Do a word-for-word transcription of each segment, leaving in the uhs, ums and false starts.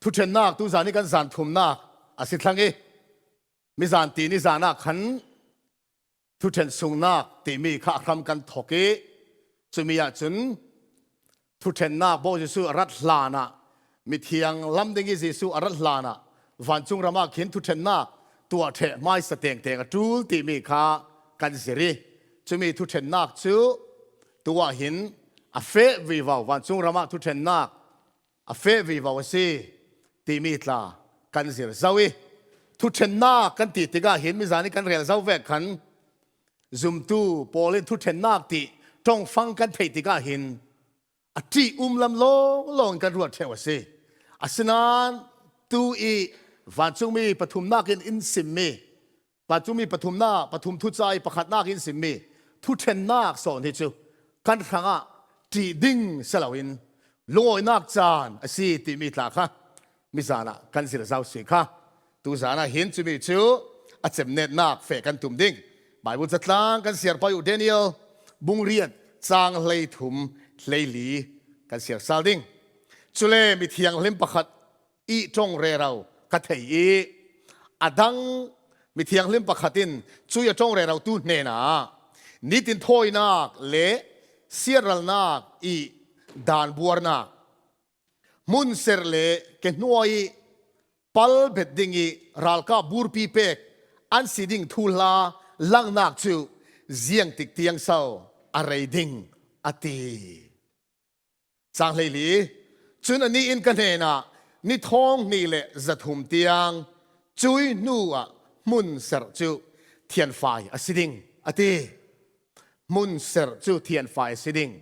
Thuṭhennak tuzan hi kan zan thumnak a si thlang i, mizan ti ni zan ah khan thuṭhen sungnak timi kha a hram kan thawk i, cumi ahcun thuṭhennak Bawi Jesuh a rat hlanah, mithiang lam ding i Jesuh a rat hlanah vancung ramah khin thuṭhennak tuah ṭheh hmaisa tengteng a ṭul timi kha kan zir i, cumi thuṭhennak cu tuah hin a feh vivo, vancung ramah thuṭhennak a feh vivo a si timi tla kan zir zo i, thuṭhennak kan ti tikah hin mizan i kan rel zo vek khan zumtu pawl in thuṭhennak ti ṭongfang kan theih tikah hin a ṭih um lam lawnglawng in kan ruat ṭheu a si. Asinain tu i vancungmi pathumnak in in simmi, vancungmi pathumnak, pathum thuca i pakhatnak in simmi thuṭhennak sawn hi cu kan hrangah ṭih ding si loin lungawinak caan a si timi tla kha mizan ah kan zir zo si kha. Tuzan ah hin cumi cu a cemnetnak feh kan tum ding. Baibal catlang kan siar pah uh Daniel bung riat cang hleithum hleili kan siar sal ding. Cule mithiang hlim pakhat i ṭong rero ka thei i, a dang mithiang hlim pakhat in cui a ṭong rerotu hnenah nitin thawinak le siatralnak i dan buarnak, hmun serh le ke hnuai i pal bet ding i ralkap burpi pek an si ding thuhla langnak cu ziangtik tiang so a rei ding, a ti. Cang hleili. Cun anih in ka hnenah ni thawng hnih le zathum tiang cui hnu ah hmun serh cu thianfai a si ding, a ti. Hmun serh cu thianfai a si ding,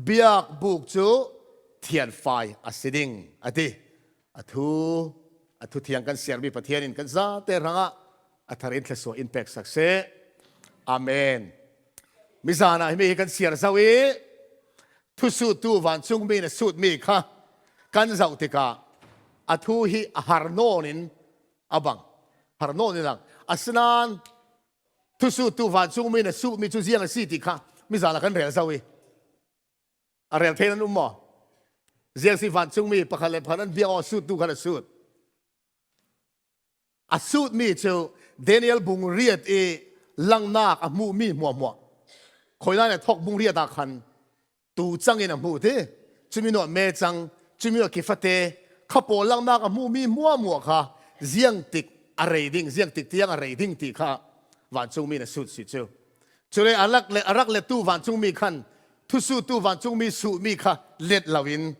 biakbuk cu thianfai a si ding, a ti. A thu, a thu thiang kan siarmi Pathian in kan zate hrangah a thar in thluasuah in peksak seh. Amen. Mizan ah himi hi kan siar zo i, thusuttu vancungmi in a sutmi kha kan zoh tikah a thu hi a har nawn in a bang, har nawn in lang. Asinain thusuttu vancungmi in a sutmi cu ziang a si ti kha mizan ah kan rel zo i, a rel thei nan um maw? Ziang si vancungmi pakhat le pakhat an bia aw, suttu khan a sut. A sutmi cu Daniel bung riat i langnak a hmuhmi hmuahhmuah. Khoi lai na thawk bung riat ah khan tu cang in a hmuh ti. Cumi nuah me cang, cumi nuah kifate, kha pawl langnak a hmuhmi hmuahhmuah kha ziangtik a rei ding, ziangtik tiang a rei ding ti kha vancungmi na sut si cu. Cule a rak le, a rak le tu vancungmi khan thusuttu vancungmi suhmi kha let loin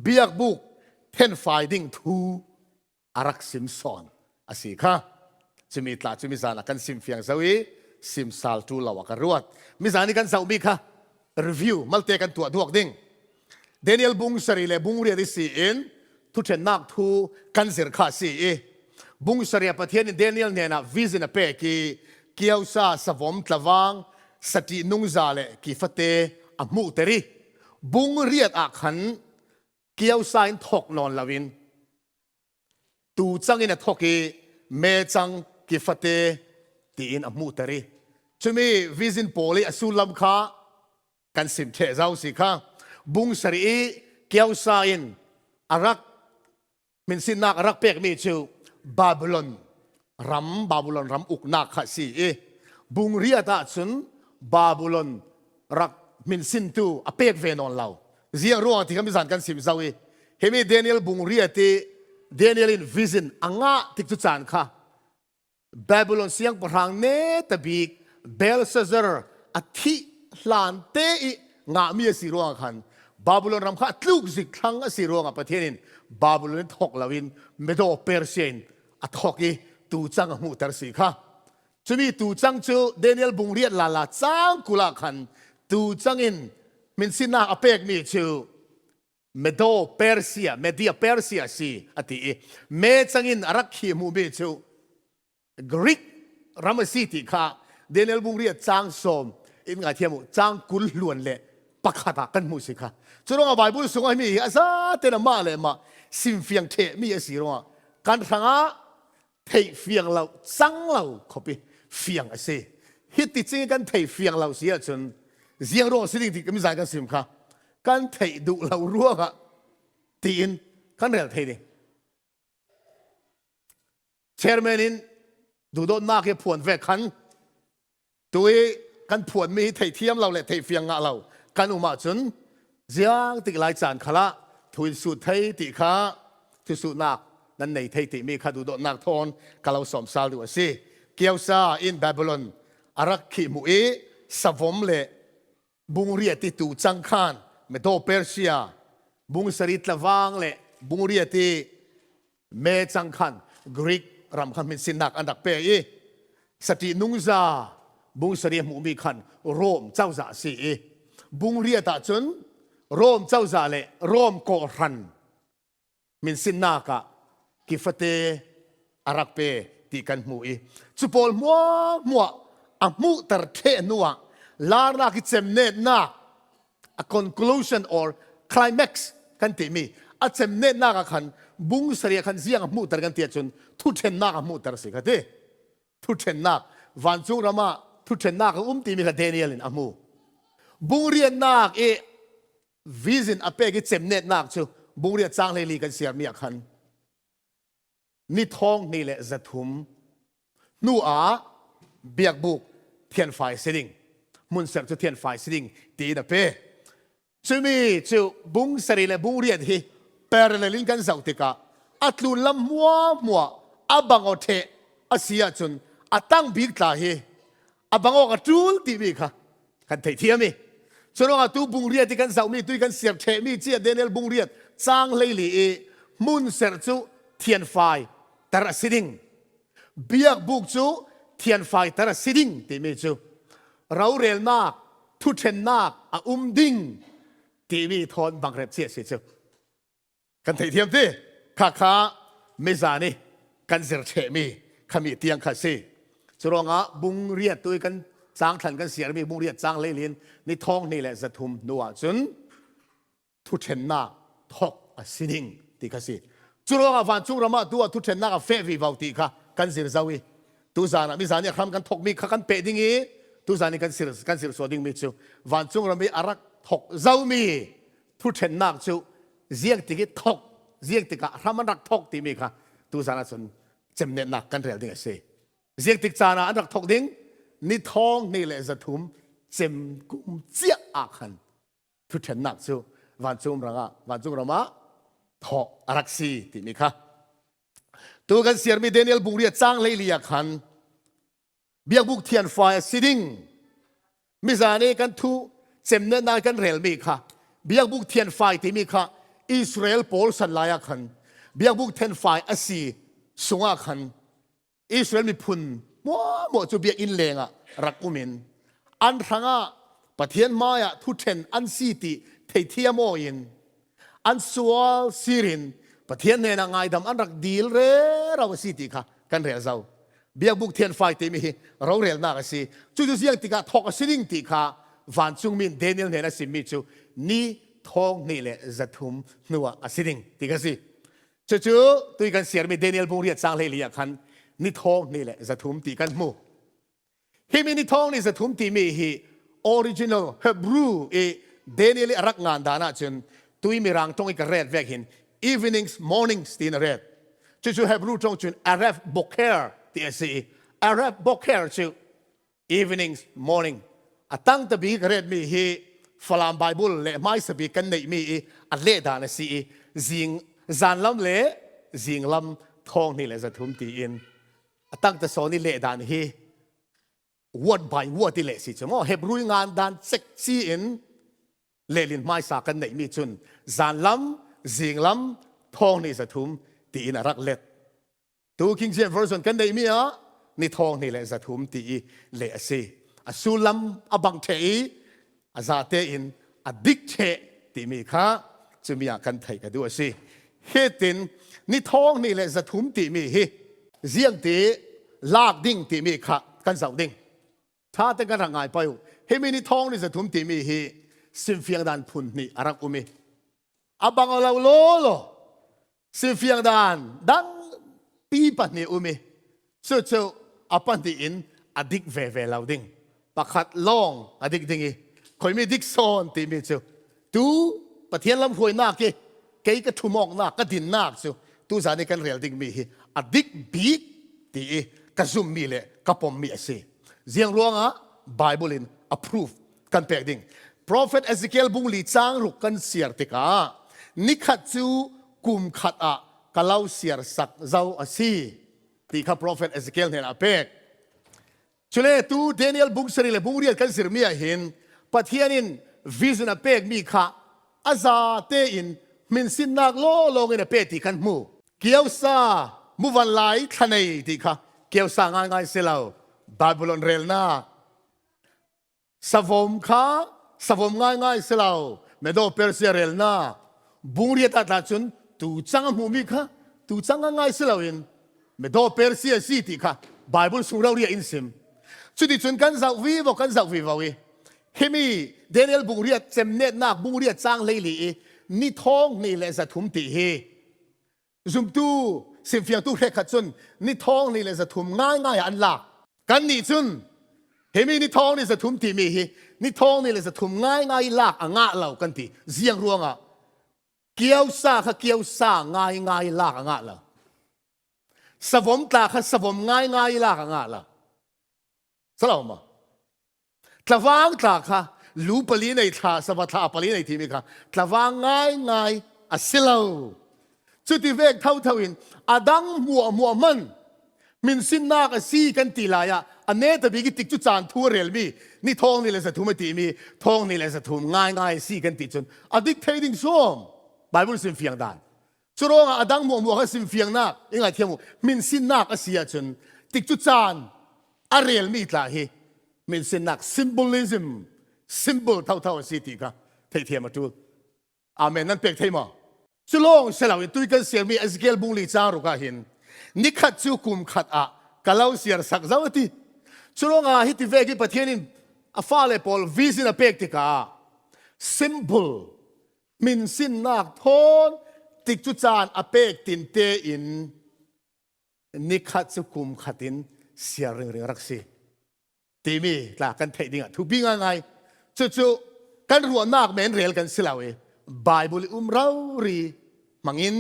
biakbuk thenfai ding thu a rak sim sawn a si kha. Cumi tla cumi zan ah kan sim fiang zo i, sim sal ṭul lo ah ka ruat. Mizan i kan zohmi kha review malte kan tuah duak ding. Daniel bung sarih le bung riat i si in thuṭhennak thu kan zir kha a si i, bung sarih ah Pathian in Daniel hnenah vision a pek i, kiosa, savom, tlavang, saṭihnungza le kifate a hmuhter i, bung riat ah khan kiosa in thawk nawn loin tu cang in a thawk i, me cang, kifate tiin a hmuhter i, cumi vision pawl i a sullam kha kan sim ṭheh zo si kha. Bung sarih i kiosa in a rak hminsinnak a rak pekmi cu Babylon ram, Babylon ram uknak kha si i, bung riat ah cun Babylon rak hminsintu a pek ve nawn lo. Ziang ruangah ti kha mizan kan sim zo i, himi Daniel bung riat i Daniel in vision a ngah tik cu caan kha Babylon siangpahrang netabik Belshazzar a thih hlan te i ngahmi a si ruangah khan Babylon ram kha a tluk zik thlang a si ruangah Pathian in Babylon in thawk loin Medo Persia in a thawk i tu cang a hmuhter si kha. Cumi tu cang cu Daniel bung riat lala cang kul ah khan tu cang in hminsinnak a pekmi cu Medo Persia, Media Persia a si a ti i, me cang in a rak khi hmuhmi cu Greek ram a si ti kha Daniel bung riat cang sawm in ngaithiam uh, cang kul hluan le pakhat ah kan hmuh si kha. Curuangah Baibal sungah himi hi a zate in amah le amah simfiang ṭhehmi a si ruangah kan hrangah theih fiang lo, cang lo khawpi fiang a si. Hiti cing kan theih fiang lo si ahcun ziang ruang a si ding ti kan mizan kan sim kha. Kan theih duh lo ruangah tiin kan rel thei ding. Chairman in duhdawtnak hi phuan vek khan tui kan phuanmi hi theithiam lo le theihfiang ngah lo kan um ahcun ziangtik lai caan khalah thu in sut thei ti kha thusuhnak nan nei thei timi kha duhdawtnak thawn ka lo sawm sal duh a si. Kiosa in Babylon a rak khih hmuh i savom le bungriat i tu cang khan Medo Persia, bungsari tlavang le bungriat i me cang khan Greek ram khan hminsinnak an rak pe i saṭihnungza bungsari a hmuhmi khan Rom cozah a si i bungriat ahcun Rom cozah le Rom kawhhran hminsinnak ah kifate a rak pe ti kan hmu i cu pawl hmuahhmuah a hmuhter ṭheh hnuah larnak i cemnetnak, a conclusion or climax kan timi a cemnetnak ah khan bungsari ah khan ziang a hmuhter kan ti ahcun thuṭhennak a hmuhter si kha ti. Thuṭhennak, vancung ram ah thuṭhennak a um timi kha Daniel in a hmu. Bungriatnak i vision a pek i cemnetnak cu bungriat cang hleili kan siarmi ah khan ni thawng hnih le zathum hnuah biakbuk thianfai si ding, hmunserh cu thianfai si ding tiin a pe. Cumi cu bung sarih le bung riat hi parallel in kan zoh tikah a tlunlam hmuahhmuah a bang aw ṭheh a si ahcun a tang bik tla hi a bang awk a ṭul timi kha kan theithiam i, curuangah tu bung riat i kan zohmi, tu i kan siar ṭhehmi cia Daniel bung riat cang hleili i hmunserh cu thianfai ter a si ding, biakbuk cu thianfai ter a si ding timi cu rorelnak, thuṭhennak a um ding timi thawn bangrep cia si cu kan theithiam ti. Khakha mizan i kan zir ṭhehmi khami tiang kha si. Curuangah bung riat tu i kan cang thlan kan siarmi bung riat cang hleili in ni thawng hnih le zathum hnu ahcun thuṭhennak thok a si ding ti kha si. Curuangah vancung ram ah tu ah thuṭhennak a feh vivo ti kha kan zir zo i, tuzan ah mizan i a hram kan thokmi kha kan peh ding i, tuzan i kan sir, kan sir sual dingmi cu vancung ram i a rak thok zomi thuṭhennak cu ziangtik i thok, ziangtik ah hram an rak thok timi kha tuzan ah cun cemnetnak kan rel ding a si. Ziangtik caan ah an rak thok ding, ni thawng hnih le zathum cem kum ciah ah khan thuṭhennak cu vancung rangah, vancung ram ah thawh a rak si timi kha. Tu kan siarmi Daniel bung riat cang hleili ah khan biakbuk thianfai a si ding, mizan i kan thu cemnetnak i kan relmi kha, biakbuk thianfai timi kha Israel pawl san lai ah khan biakbuk thianfai a si sungah khan Israel miphun hmuahhmuah cu biakinn lengah rak um in, an hrangah Pathian hmaiah thuṭhen an si ti theithiam aw in, an sual sir in Pathian hnenah ngaidam an rak dil rero a si ti kha kan rel zo. Biakbuk thianfai timi hi rorelnak a si. Cucu ziang tikah thawk a si ding ti kha vancungmi in Daniel hnen a simmi cu ni thawng hnih le zathum hnuah a si ding ti kha si. Cucu tui kan siarmi Daniel bung riat cang hleili ah khan ni thawng hnih le zathum ti kan hmu. Himi ni thawng hnih zathum timi hi original Hebrew i Daniel i a rak ngan dan ahcun tui mirang ṭong i ka ret vek hin evenings, mornings tiin a ret. Cucu Hebrew ṭong cun Aref Boker ti a si i, Aref Boker cu evenings, morning. A tangtabik a retmi hi Falam Bible le hmaisabik kan neihmi i a lehdan a si i, zing, zanlam le zinglam thawng hnih le zathum tiin a tangta sawn i lehdan hi word by word i leh si cu maw, Hebrew i ngandan cekci in lehlin hmaisa kan neihmi cun zanlam, zinglam, thawng hnih zathum tiin a rak let. Tu King James Version kan neihmi ah ni thawng hnih le zathum ti i leh a si. A sullam a bang ṭheh i a zate in a dik ṭheh timi kha cumi ah kan theih ka duh a si. Hitin ni thawng hnih le zathum timi hi ziangti lak ding timi kha kan zoh ding. Ṭha tein kan rak ngai pei uh. Himi ni thawng hnih zathum timi hi simfiang dan phun hnih a rak um i, a bang aw lo lawlaw simfiang dan dang pi pahnih um i, cucu a pahnih in a dik veve lo ding. Pakhat lawng a dik ding i, khoimi dik sawn timi cu tu Pathian lam hruainak i kei ka ṭhumawknak, ka dinnak cu tuzan i kan rel dingmi hi a dik bik ti i ka zum mi le ka pom mi a si. Ziang ruangah Bible in a proof kan pek ding. Prophet Ezekiel bung li chang ruk kan siar tikah ni khat cu kum khat ah ka lo siar sak zo a si ti kha Prophet Ezekiel hnenah a pek. Cule tu Daniel bung sarih le bung riat kan zirmi ah hin Pathian in vision a pekmi kha a zate in hminsinnak lawlawng in a pe ti kan hmu. Kiosa muvanlai thlanei ti kha kiosa ngaingai si lo. Babylon relnak savom kha savom ngaingai si lo. Medo Persia relnak bung riat ah tla cun tucang a hmuhmi kha tucang ngaingai si loin Medo Persia si ti kha Bible sung rori ah in sim. Cuticun kan zoh vivo, kan zoh vivo i himi Daniel bung riat cemnetnak bung riat cang hleili i ni thawng hnih le zathum ti hi zumtu, simfiangtu hrekkhat cun ni thawng hnih le zathum ngaingai ah an lak. Kannih cun himi ni thawng hnih zathum timi hi ni thawng hnih le zathum ngaingai lak a ngah lo kan ti. Ziang ruangah kiosa kha kiosa ngaingai lak a ngah lo. Savom tla kha savom ngaingai lak a ngah lo. Saloma. Tlavang tla kha lu pali nei thla, sava thla pali nei timi kha tlavang ngaingai a si lo. Cuti vek thotho in a dang hmuahhmuah man hminsinnak a si kan ti lai ah a neta bik i tikcu caan thu a relmi ni thawng hnih le zathum a timi thawng hnih le zathum ngaingai a si kan ti cun a dik thei ding suam. Bible simfiang dan. Curuangah a dang hmuahhmuah kha simfiangnak i ngaithiam uh hminsinnak a si ahcun tikcu caan a relmi tla hi hminsinnak symbolism, symbol thotho a si ti kha theihthiam a ṭul. Amen. Nan pek thei maw? Cu lawng si loin tui kan siarmi Ezekiel bung li cang ruk ah hin ni khat cu kum khat ah ka lo siar sak zo a ti. Curuangah hiti vek i Pathian in a fale pawl vision a pek tikah symbol hminsinnak thawn tikcu caan a pek tinte in ni khat cu kum khat in siar ringring rak si timi tla kan theih dingah thupi ngaingai. Cucu kan ruahnak men rel kan si lo i Bible i um rori hmangin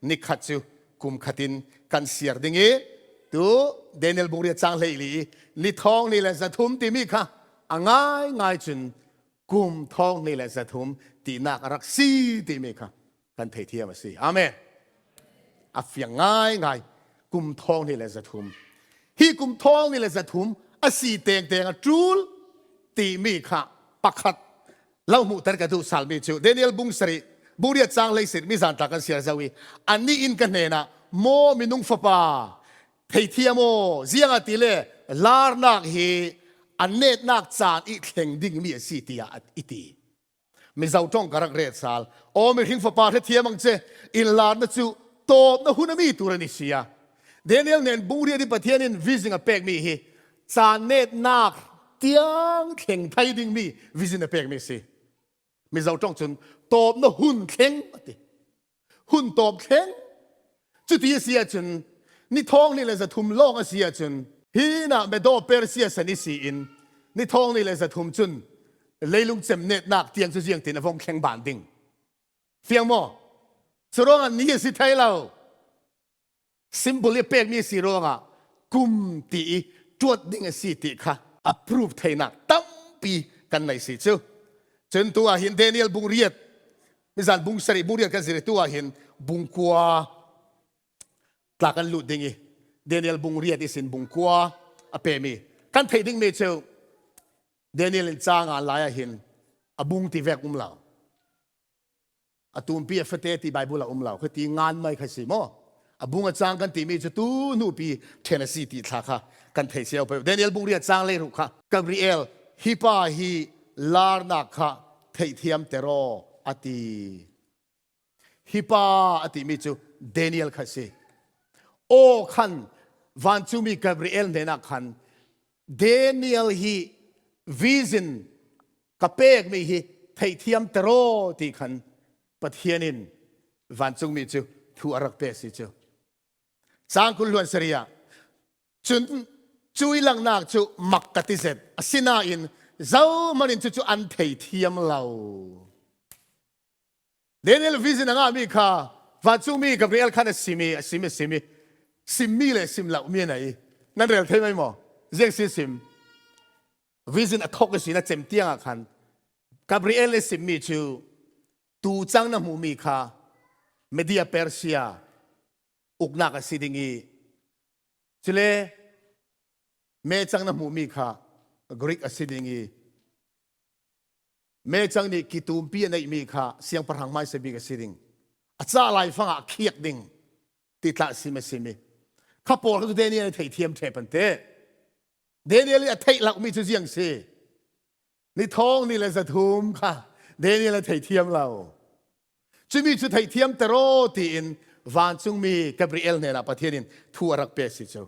ni khat cu kum khat in kan siar ding i tu Daniel bung riat cang hleili i ni thawng hnih le zathum timi kha a ngaingai cun kum thawng hnih le zathum tinak a rak si timi kha kan theithiam a si. Amen. A fiang ngaingai kum thawng hnih le zathum. Hi kum thawng hnih le zathum a si tengteng a ṭul timi kha pakhat lo hmuhter ka duh salmi cu Daniel bung sarih bung riat cang hleisirih mi zan tla kan siar zo i anih in ka hnenah maw minung fapa theithiam aw, ziangahtile larnak hi a netnak caan i thleng dingmi a si tiah i ti. Mizo ṭong ka rak ret sal. Aw, mihring fapa hrethiam ang ce, innlarna cu tawpna hun a mi tur an i si a. Daniel hnen bung riat i Pathian in vision a pekmi hi caan netnak tiang thleng thei dingmi vision a pekmi a si. Mizo ṭong cun tawpna hun thleng a ti. Hun tawp thleng. Cuti a si ahcun ni thawng hnih le zathum lawng a si ahcun hinah Medo Persia san i si in ni thawng hnih le zathum cun leilung cemnetnak tiang cu ziangtin a vong thleng ban ding? Fiang maw? Curuangah ni a si thei lo. Symbol i pekmi a si ruangah kum ti i ṭuat ding a si ti kha a proof theinak tampi kan nei si cu. Cun tu ah hin Daniel bung riat, mizan bung sarih bung riat kan zir i tu ah hin bung kua tla kan lut ding i Daniel bung riat ihsin bung kua a pemi kan theih dingmi cu Daniel in cang a lai ah hin a bung ti vek um lo. A tumpi a fate ti Bible a um lo, khuati ngan mai kha si maw? A bung a cang kan timi cu tu hnupi ṭhen a si ti thla kha kan thei cio pei. Daniel bung riat cang leiruk kha Gabriel hi pa hi larnak kha theihthiam teraw a ti. Hi pa a timi cu Daniel kha si. Aw khan vancungmi Gabriel hnenah khan Daniel hi vision ka pekmi hi theihthiam teraw ti khan Pathian in vancungmi cu thu a rak pe si cu. Cang kul hluan sarih ah cun cui langnak cu mak ka ti zet. Asinain zohman in cucu an theithiam lo. Daniel vision a ngahmi kha vancungmi Gabriel khan a simi, a simi, a simi. Simmi le simloh mi a nei. Nan rel thei mai maw? Ziang si sim. Vision a thawk i sin a cem tiangah khan Gabriel le simmi cu tu cang na hmuhmi kha Media Persia uknak a si ding i, cule me cang na hmuhmi kha Greek a si ding i, me cang nih kitumpi a neihmi kha siangpahrang hmaisa bik a si ding, a cah laifangah a khiak ding ti tla sim a simi. Kha pawl kha cu Daniel i theithiam ṭheh pante. Daniel i a theih lomi cu ziang si. Ni thawng ni le zathum kha Daniel a theithiam lo. Cumi cu theithiam tero tiin vancungmi Gabriel hnenah Pathian in thu a rak pe si cu.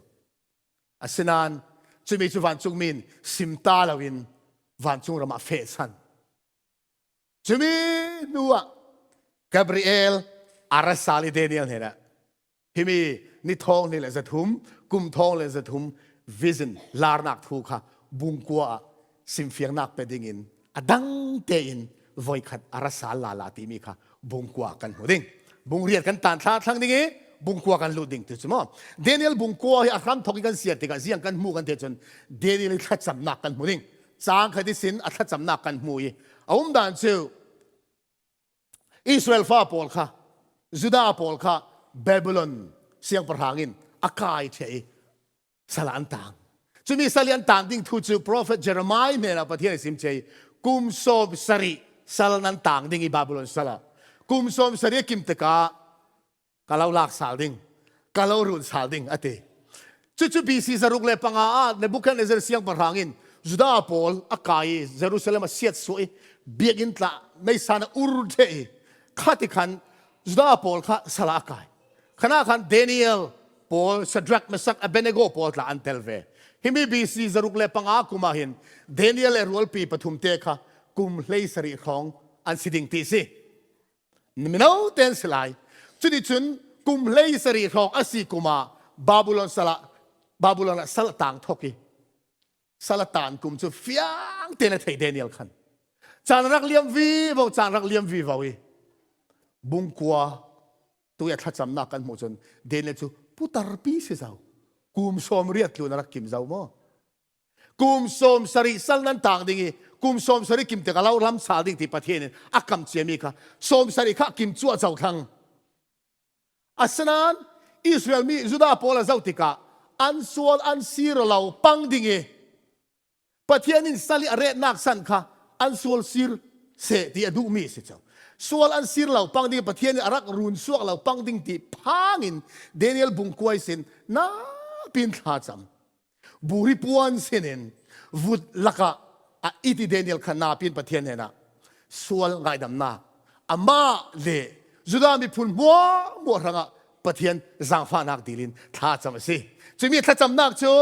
Asinain cumi cu vancungmi in sim ta loin vancung ramah fehsan. Cumi hnuah Gabriel a ra sal i Daniel hnenah, himi ni thawng ni le zathum, kum thawng le zathum vision larnak thu kha bungkua ah simfiangnak pe dingin a dang tein voikhat a ra sal lala timi kha bungkua kan hmu ding. Bungriat kan tan thla thlang ding i bungkua kan lut ding tu cu maw? Daniel bungkua hi a hram thawk i kan siar tikah ziang kan hmu kan ti cun Daniel i thlacamnak kan hmu ding. Cang khat ihsin a thlacamnak kan hmu i a umdan cu Israel fa pawl kha, Judah pawl kha Babylon siangpahrang in a kai ṭheh i sal ah an tang. Cumi sal i an tang ding thu cu Prophet Jeremiah hnenah Pathian a sim cia i kum sawm sarih sal nan tang ding i Babylon sal ah. Kum sawm sarih a kim tikah ka lo lak sal ding, ka lo run sal ding a ti. Cucu B C zaruk le panga ah Nebuchadnezzar siangpahrang in Judah pawl a kai i Jerusalem a siatsuah i biakinn tla meisan a ur ṭheh i kha ti khan Judah pawl kha sal ah a kai. Khanah khan Daniel pawl, Shadrach, Meshach, Abednego pawl tla an tel ve. Himi B C zaruk le panga kum ah hin Daniel le rualpi pathum te kha kum hleisarih hrawng an si ding ti si. Mino ten si lai. Cuticun kum hleisarih hrawng a si kum ah Babylon sal ah, Babylon ah sal a tang thawk i sal a tan kum cu fiang tein a thei Daniel khan. Caan rak liam vivo, caan rak liam vivo i bungkua tu i a thlacamnak kan hmuh cun Daniel cu putarpi si zo. Kum sawm riat tlun a rak kim zo maw? Kum sawm sarih sal nan tang ding i kum sawm sarih kim tikah lo lam sal ding ti Pathian in a kam ciami kha sawm sarih kha kim cuah co thlang. Asinain Israel mi Judah pawl a zoh tikah an sual an sir lo pang ding i Pathian in sal i a retnak san kha an sual sir seh ti a duhmi a si co. Sual an sir lo pang ding i Pathian in a rak run suak lo pang ding ti phangin Daniel bungkua ihsin napi in thlacam. Buri puan sinin vut lakah a it i Daniel kha napi in Pathian hnenah sual ngaihdamnak amah le Judah miphun hmuahhmuah hrangah Pathian zaangfahnak dil in thlacam a si. Cumi thlacamnak cu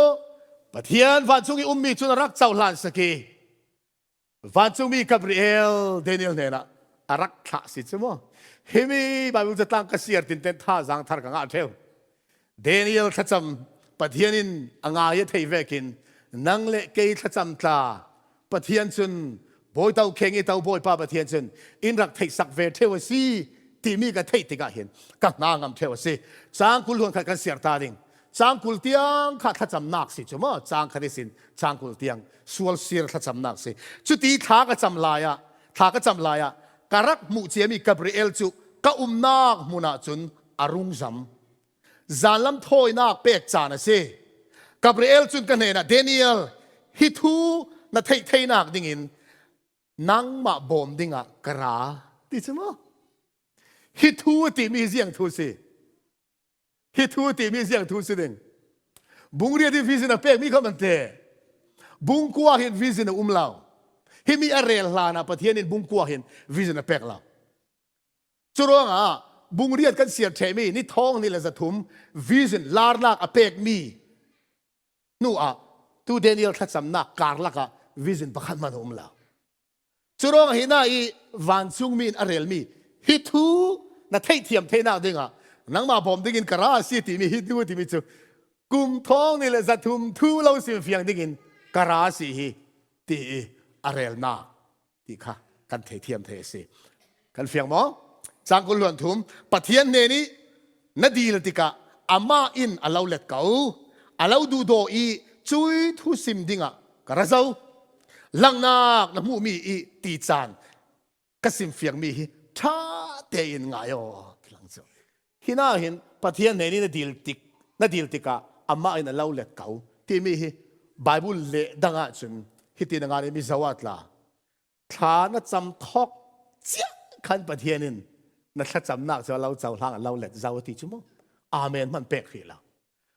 Pathian vancung i ummi cun a rak cohlan sak i vancungmi Gabriel Daniel hnenah a rak thlah si cu maw? Himi Baibal catlang ka siar tinten thazaang thar ka ngah ṭheu. Daniel thlacam Pathian in a ngai a thei vekin nang le kei thlacam tla Pathian cun bawi to kheng i to Bawipa Pathian cun in rak theihsak ve ṭheu a si timi ka theih tikah hin ka hna ngam ṭheu a si. Cang kul hluan khat kan siar ta ding. Cang kul tiang kha thlacamnak si cu maw? Cang khat ihsin cang kul tiang sual sir thlacamnak si. Cuti thla ka cam lai ah, thla ka cam lai ah ka rak hmuh ciami Gabriel cu ka umnak hmun ah cun a rung zam. Zanlam thawinak pek caan a si. Gabriel cun ka hnenah, Daniel, hi thu na theih theinak dingin nangmah bawm dingah ka ra, ti cu maw? Hi thu a timi ziang thu si. Hi thu a timi ziang thu si ding. Bung riat hi vision a pekmi kha man te. Bung kua hin vision a um lo. Himi a rel hlanah Pathian in bung kua hin vision a pek lo. Curuangah bung riat kan siar ṭhehmi ni thawng ni le zathum vision larnak a pekmi hnuah tu Daniel thlacamnak karlakah vision pakhat hman a um lo. Curuangah hina i vancungmi in a relmi hi thu na theihthiam theinak dingah nangmah bawm dingin ka ra a si timi hi thu timi cu kum thawng ni le zathum thu lo simfiang dingin ka ra a si hi ti i a relnak ti kha kan theithiam thei a si. Kan fiang maw? Cang kul hluan thum, Pathian hnen i na dil tikah Amah in a lo let ko, a lo duhdaw i cui thusim dingah ka ra zo. Langnak na hmuh mi i ti caan ka simfiang mi hi ṭha tein ngai aw, ti lang cu. Hinah hin Pathian hnen i na dil tik, na dil tikah amah in a lo let ko timi hi Bible leh dang ahcun hiti na ngan i Mizo ah tla thla na cam thawk ciah khan Pathian in na thlacamnak cu a lo cohlang, a lo let zo a ti cu maw? Amen hman pek hrih lo.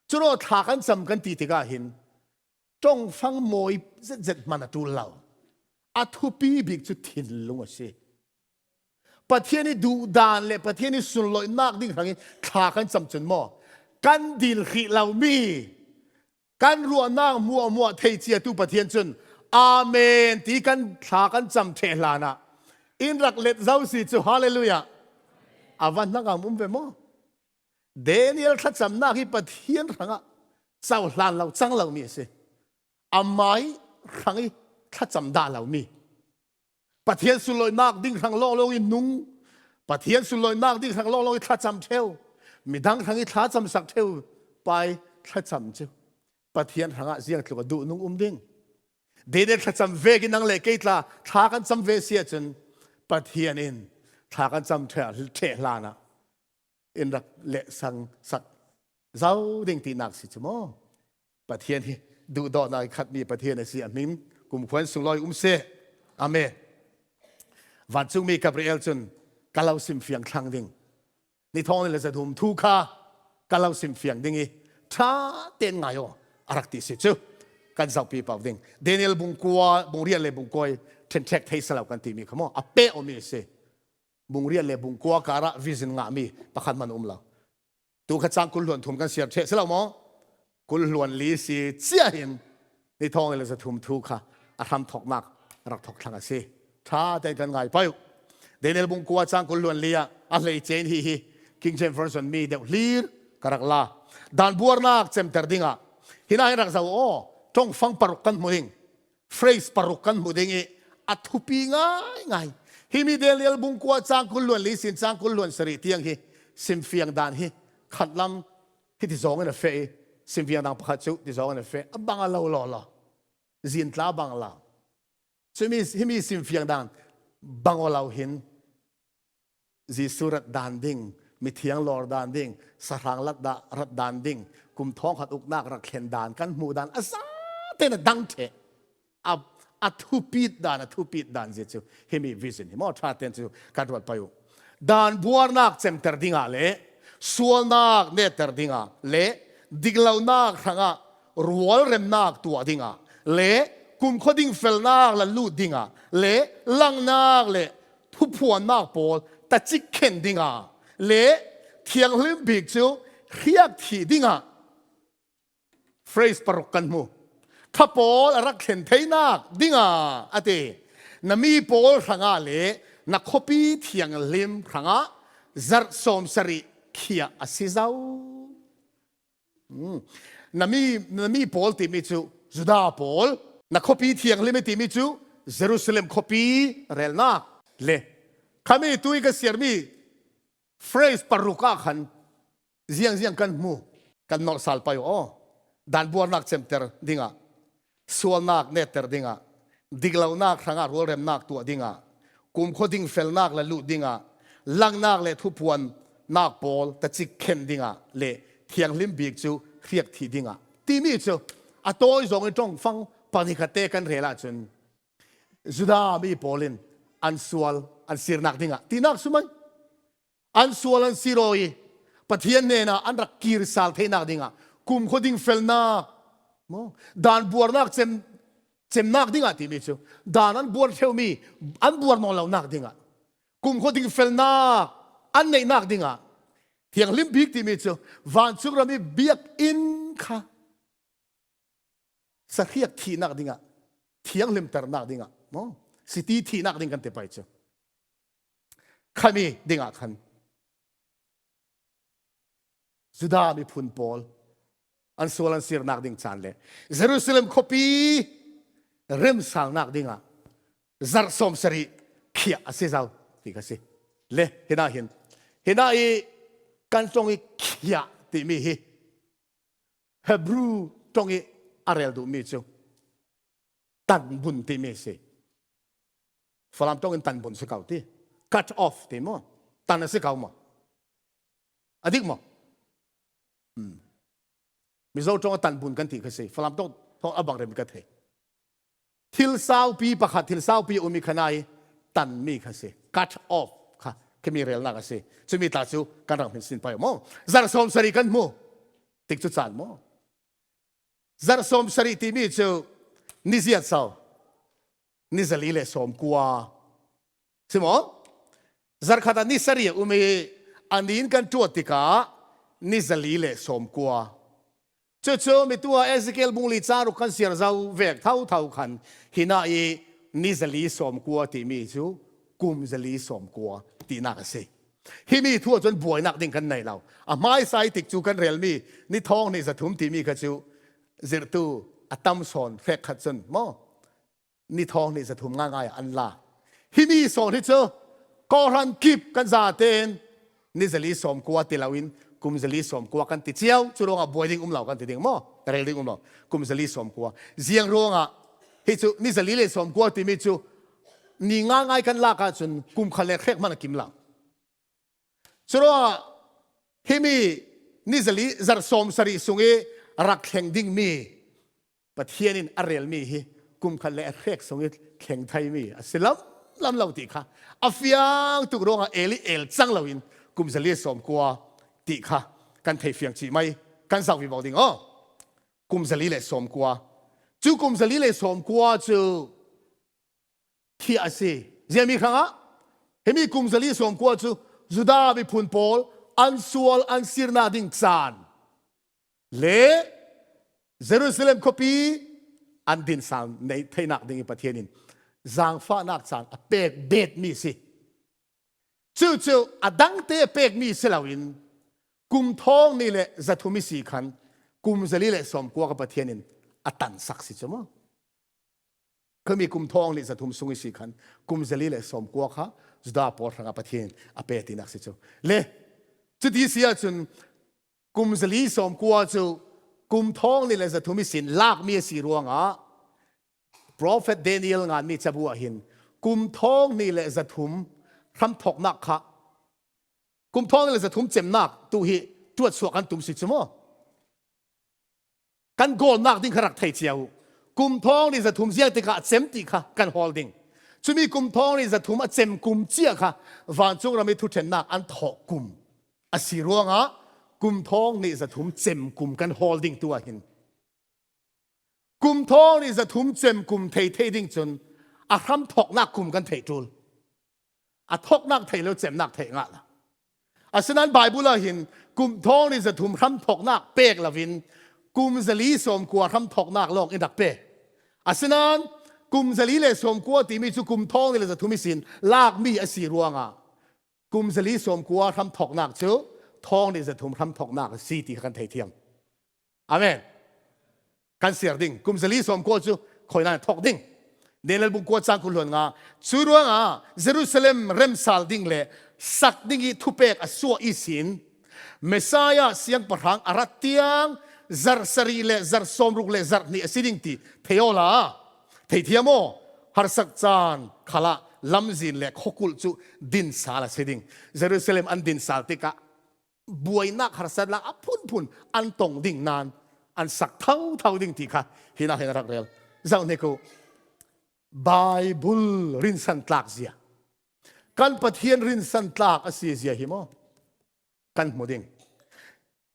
Curawh thla kan cam kan ti tikah hin ṭongfang mawi zetzet hman a ṭul lo. A thupi bik cu thinlung a si. Pathian i duhdan le Pathian i sunlawihnak ding hrangin thla kan cam cun maw, kan dil hrih lomi, kan ruahnak hmuahhmuah thei ciatu Pathian cun amen ti kan thla kan cam ṭheh hlanah in rak let zo si cu. Hallelujah. A van hnak ah um ve maw? Daniel thlacamnak hi Pathian hrangah cohlan lo, cang lomi a si. Amah hrang i thlacam dah lomi, Pathian sunlawihnak ding hrang lawnglawng i nung, Pathian sunlawihnak ding hrang lawnglawng i thlacam ṭheu, midang hrang i thlacamsak ṭheu pai thlacam cu Pathian hrangah ziangtluk a duhnung um ding. Daniel thlacam vekin nang le kei tla thla kan cam ve si ahcun Pathian in thla kan cam ṭheh, ṭheh hlanah in rak lehsang sak zo ding tinak si cu maw? Pathian hi duhdawtnak i khatmi Pathian a si, a hmin kumkhuan sunglawi um seh. Amen. Vancungmi Gabriel cun ka lo simfiang thlang ding, ni thawng ni le zathum thu kha ka lo simfiang ding i ṭha tein ngai aw a rak ti si cu. Kan zohpi pah ding. Daniel bung kua, bung riat le bung kua i ṭhenṭhek thei si lo kan timi kha maw, a peh awmi a si. Bung riat le bung kua karah vision ngahmi pakhat hman a um lo. Tu kha cang kul hluan thum kan siar ṭheh si lo maw? Kul hluan li si cia hin ni thawng le zathum thu kha a hramthawknak rak thawk thlang a si. Ṭha tein kan ngai pah uh. Daniel bung kua cang kul hluan li ah a hleice in hi hi, King James Version mi deuh hlir ka rak la. Dan buarnak cemter dingah hinah hin rak zoh aw, ṭongfang paruk kan hmu ding. Phrase paruk kan hmu ding i a thupi ngaingai. Himi Daniel bung kua cang kul hluan li sin cang kul hluan sarih tiang hi simfiang dan hi khatlam hiti zawngin a feh i simfiang dan pakhat cu ti zawngin a feh, a bang a lo lawlaw, zintla bang lo. Cumi, himi simfiang dan bang aw lo hin Jesuh rat dan ding, mithiang lawr dan ding, sahrang lat da-, rat dan ding, kum thawngkhat uknak rak thlen dan kan hmuh dan a zatein a dang ṭheh. A, a thupit dan, a thupit dan zia cu himi vision hi maw ṭha tein cu kan ruat pah uh. Dan buarnak cemter dingah le sualnak netter dingah le diklonak hrangah rualremnak tuah dingah le kumkhua dingfelnak la lut dingah le langnak le thuphuannak pawl tacik khen dingah le thianghlim bik cu hriak thih dingah phrase paruk kan hmu. Kha pawl a rak thlen theinak dingah a ti. Na mi pawl hrangah le na khuapi thianghlim hrangah zarh sawmsarih khiah a si zo. Hmm. Na mi, na mi pawl timi cu Judah pawl, na khuapi thianghlim i timi cu Jerusalem khuapi relnak le khami tu i ka siarmi phrase paruk ah khan ziangziang kan hmu, kan nolh sal pah uh aw. Dan buarnak cemter dingah, sualnak netter dingah, diklonak hrangah rualremnak tuah dingah, kumkhua dingfelnak la lut dingah, langnak le thuphuannak pawl tacik khen dingah le thianghlim bik cu hriak thih dingah timi cu a tawi zawngin ṭongfang pahnih khatte kan rel ahcun Judah mi pawl in an sual an sirnak dingah tinak sumai. An sual an sir aw i Pathian hnenah an rak kir sal theinak dingah kumkhua dingfelnak maw, dan buarnak cem, cemnak dingah timi cu dan an buar ṭheumi an buar nawn lonak dingah kumkhua dingfelnak an neihnak dingah thianghlim bik timi cu vancung ram i biakinn kha sahriak thihnak dingah, thianghlimternak dingah maw, city thihnak ding kan ti pah cu. Khami dingah khan Judah miphun pawl an sual an sirnak ding caan le Jerusalem khuapi remsalnak dingah zarh sawmsarih khiah a si zo ti kha si. Le hinah hin, hinah i kan ṭong i khiah timi hi Hebrew tawng ih a rel duhmi cu tanbun timi si. Falam tawng in tanbun si ko ti. Cut off ti maw? Tan a si ko maw? A dik maw? Hmm. Mizo tawng a tanbun kan ti kha si. Falam tawng, tawng a bangrem ka thei. Thil saupi pakhat, thil saupi a um ih kha nai tanmi kha si. Cut off kha, khimi relnak a si. Cumi tla cu kan rak hminsin pah uh maw? Zarh sawm sarih kan hmu. Tikcu caan maw? Zarh sawm sarih timi cu ni ziat so? Ni zali le sawmkua si maw? Zarh khat ah ni sarih a um ih a ni in kan tuat tikah ni zali le sawmkua. Cucu mi tu ah Ezekiel bung li ca ruk kan siar zo vek thotho khan hinah ih ni zali sawmkua timi cu kum zali sawmkua tinak a si. Himi thu ah cun buainak ding kan nei lo. A hmaisa ih tikcu kan relmi ni thawng hnih zathum timi kha cu zirhtu a tam sawn hrekkhat cun maw? Ni thawng hnih zathum ngaingai ah an la. Himi sawn hi cu kawhhran kip kan zatein ni zali sawmkua ti loin kum zali sawmkua kan ti cio. Cu ruangah buai ding um lo kan ti ding maw? Rel ding um lo. Kum zali sawmkua. Ziang ruangah hi cu ni zali le sawmkua timi cu ni ngaingai kan lak ahcun kum khat le hrek hmanh a kim lo. Curuangah himi ni zali zarh sawm sarih sungih rak thleng dingmi Pathian in a relmi hi kum khat le a hrek sungih thleng theimi a si lam, lam lo ti kha a fiang tuk ruangah el ih el cang loin kum zali le sawmkua ti kha kan thei fiang cih mai kan zoh vivo ding aw. Kum zali le sawmkua. Cu kum zali le sawmkua cu khi a si. Ziami hrangah himi kum zali sawmkua cu Judah miphun pawl an sual an sirnak ding caan le Jerusalem khuapi an dinsal neih theinak ding ih Pathian in zaangfahnak caan a pek betmi a si. Cucu a dangte a pekmi si loin kum thawng hnih le zathum ih si khan kum zali le sawmkua kha Pathian in a tansak si cu maw? Khami kum thawng hnih zathum sung ih si khan kum zali le sawmkua kha Judah pawl hrangah Pathian a pe tinak si cu. Le cuti si ahcun kum zali sawmkua cu kum thawng hnih le zathum ihsin lakmi a si ruangah profet Daniel nganmi cabu ah hin kum thawng hnih le zathum hramthawknak kha, kum thawng hnih le zathum cemnak tu hi tuatsuah kan tum si cu maw? Kan gawlnak ding kha rak thei cio uh. Kum thawng hnih zathum ziang tikah a cem ti kha kan hawl ding. Cumi kum thawng hnih zathum a cem kum cia kha vancung ram ih thuṭhennak an thawh kum a si ruangah kum thawng hnih zathum cem kum kan hawl ding tu ah hin kum thawng hnih zathum cem kum thei thei ding cun a hramthawknak kum kan theih ṭul. A thawknak thei lo cemnak theih ngah lo. Asinain Baibal ah hin kum thawng hnih zathum hramthawknak pek loin kum zali sawmkua hramthawknak lawng in rak pe. Asinain kum zali le sawmkua timi cu kum thawng hnih le zathum ihsin lakmi a si ruangah kum zali sawmkua hramthawknak cu thawng hnih zathum hramthawknak a si ti kha kan thei thiam. Amen. Kan siar ding. Kum zali sawmkua cu khawi nan thawk ding. Daniel bung kua cang kul hluan nga. Cu ruangah Jerusalem remsal ding le sak ding ih thupek a suah ihsin Messiah siangpahrang a rat tiang zarh sarih le zarh sawmruk le zarh hnih a si ding ti thei awla thei thiam aw. Harsak caan khalah lamzin le khuakulh cu dinsal a si ding. Jerusalem an dinsal tikah buainak harsat lak a phunphun an tong ding nan an sak thotho ding ti kha hinah hin a rak rel. Zoh hnik uh. Baibal rinsan tlak zia, kan Pathian rinsan tlak a si zia hi maw? Kan hmu ding.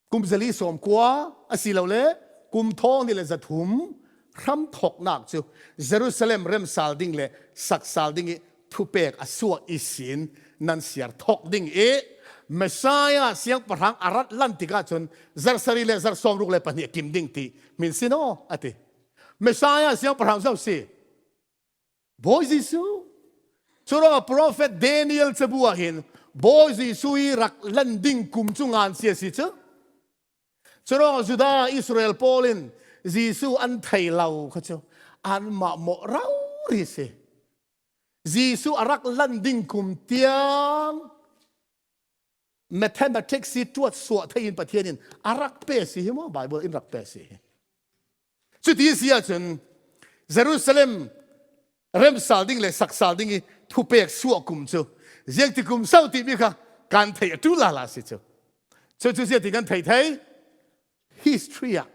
Kum zali sawmkua a si lo le kum thawng hnih le zathum hramthawknak cu Jerusalem remsal ding le saksal ding ih thupek a suah ihsin nan siar thawk ding ih Messiah siangpahrang a rat lan tikah cun zarh sarih le zarh sawmruk le pahnih a kim ding ti hminsin aw a ti. Messiah siangpahrang zo si. Bawi Jesuh. Curuangah profet Daniel cabu ah hin Bawi Jesuh ih rak lan ding kum cu ngan cia si cu. Curuangah Judah Israel pawl in Jesuh an thei lo kha cu anmah mawh rori si. Jesuh a rak lan ding kum tiang mathematics hi tuat suah thei in Pathian in a rak pe si hi maw, Bible in rak pe si hi. Cuti si ahcun Jerusalem remsal ding le saksal ding i thupek suah kum cu ziangti kum so timi kha kan theih a ṭul lala si cu. Cucu ziangti kan theih thei? History ah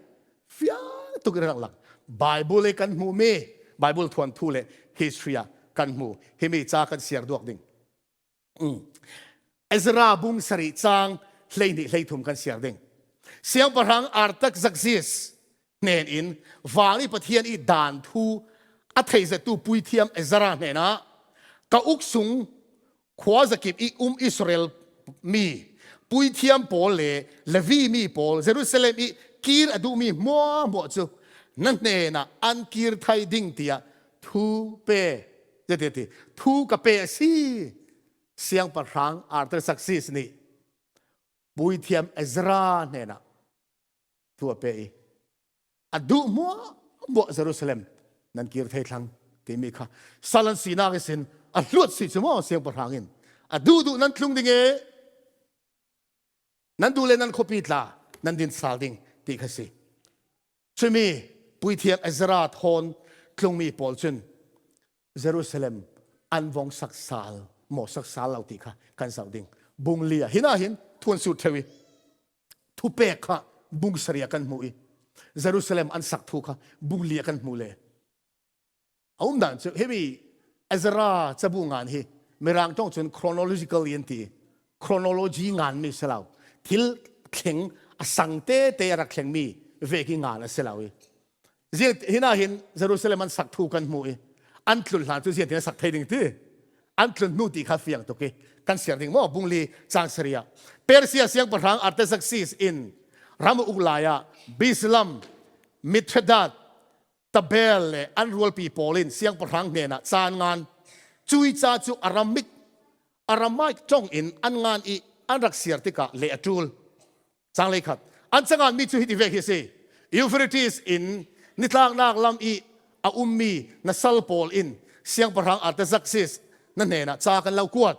fiang tuk in a rak lang. Bible i kan hmuhmi, Bible thuanthu le history ah kan hmu himi ca kan siar duak ding. Ezra bung sarih cang hleihnih hleithum kan siar ding. Siangpahrang Artaxerxes hnen in van i Pathian i dan thu a theizetu puithiam Ezra hnenah, ka uk sung khuazakip i um Israel mi puithiam pawl le Levi mi pawl Jerusalem i kir a duhmi hmuahhmuah cu na hnenah an kir thei ding tiah thu pe, ti, ti, thu ka pe a si. Siangpahrang Artaxerxes nih puithiam Ezra hnenah thu a pe i, a duh hmuahhmuah Jerusalem nan kir thei thlang timi kha salan sinak ihsin a hluat si cu maw, siangpahrang in a duhduh nan tlung ding i nan duh le nan khuapi tla nan din sal ding ti kha si. Cumi puithiam Ezra thawn tlungmi pawl cun Jerusalem an vong saksal maw, saksal lo ti kha kan zoh ding. Bung li ah hin ah hin thu an sut theu i thupek kha bung sarih ah kan hmu i Jerusalem an sak thu kha bung li ah kan hmu le. A umdan cu himi Ezra cabu ngan hi Mirang ṭong cun chronological i an ti. Chronology nganmi si lo. Thil thleng a sang tete a rak thlengmi vek i ngan a si lo i. Ziang, hinah hin Jerusalem an sak thu kan hmu i an tlun hlan cu ziangtin an sak thei ding ti? An tlun hnu ti kha fiang tuk i kan siar ding maw? Bung li cang sarih ah, Persia siangpahrang Artaxerxes in ram a uk lai ah Bisilam, Mithredat, Tabel le an rualpi pawl in siangpahrang hnenah caan ngan. Cuih ca cu Aramik, Aramaic ṭong in an ngan i an rak siar tikah leh a ṭul. Cang hleikhat, an canganmi cu hiti vek hi a si. Euphrates in nitlaknak lam i a ummi na sal pawl in siangpahrang Artaxerxes na hnenah ca kan lo kuat.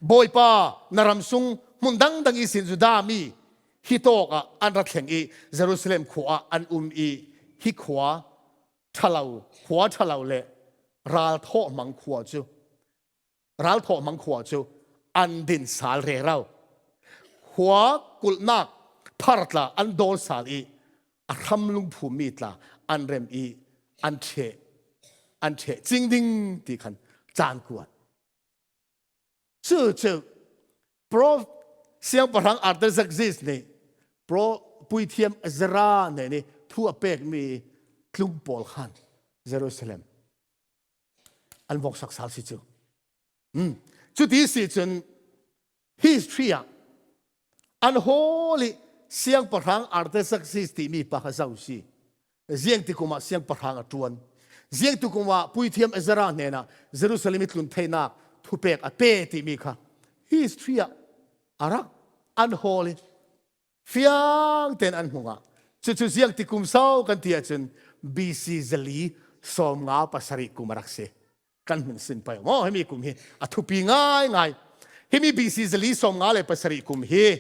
Bawipa, na ram sung hmun dangdang ihsin Judah mi hi tawk ah an ra thleng i Jerusalem khua ah an um i hi khua ṭhalo, khua ṭhalo le ral thawhmang khua cu, ral thawhmang khua cu an din sal rero. Khua kulhnak phar tla an dawl sal i a hram lungphummi tla an rem i an ṭheh, an ṭheh cing ding ti khan caan kuat. Cucu Pro siangpahrang Artaxerxes nih Pro puithiam Ezra nih thu a pekmi tlung pawl khan Jerusalem an vok sak sal si cu. Hmm. Cuti si cun history ah an hawl i siangpahrang Artaxerxes timi pa kha zo si. Ziangtikum ah siangpahrang a ṭuan, ziangtikum ah puithiam Ezra hnenah Jerusalem i tlun theinak thupek a pe timi kha history ah a rak an hawl i fiang tein an hmu ngah. Cucu ziangtikum so kan ti ahcun B C zali sawmnga pasarih kum a rak si. Kan hmuh sin pei maw? Himi kum hi a thupi ngaingai. Himi B C zali sawmnga le pasarih kum hi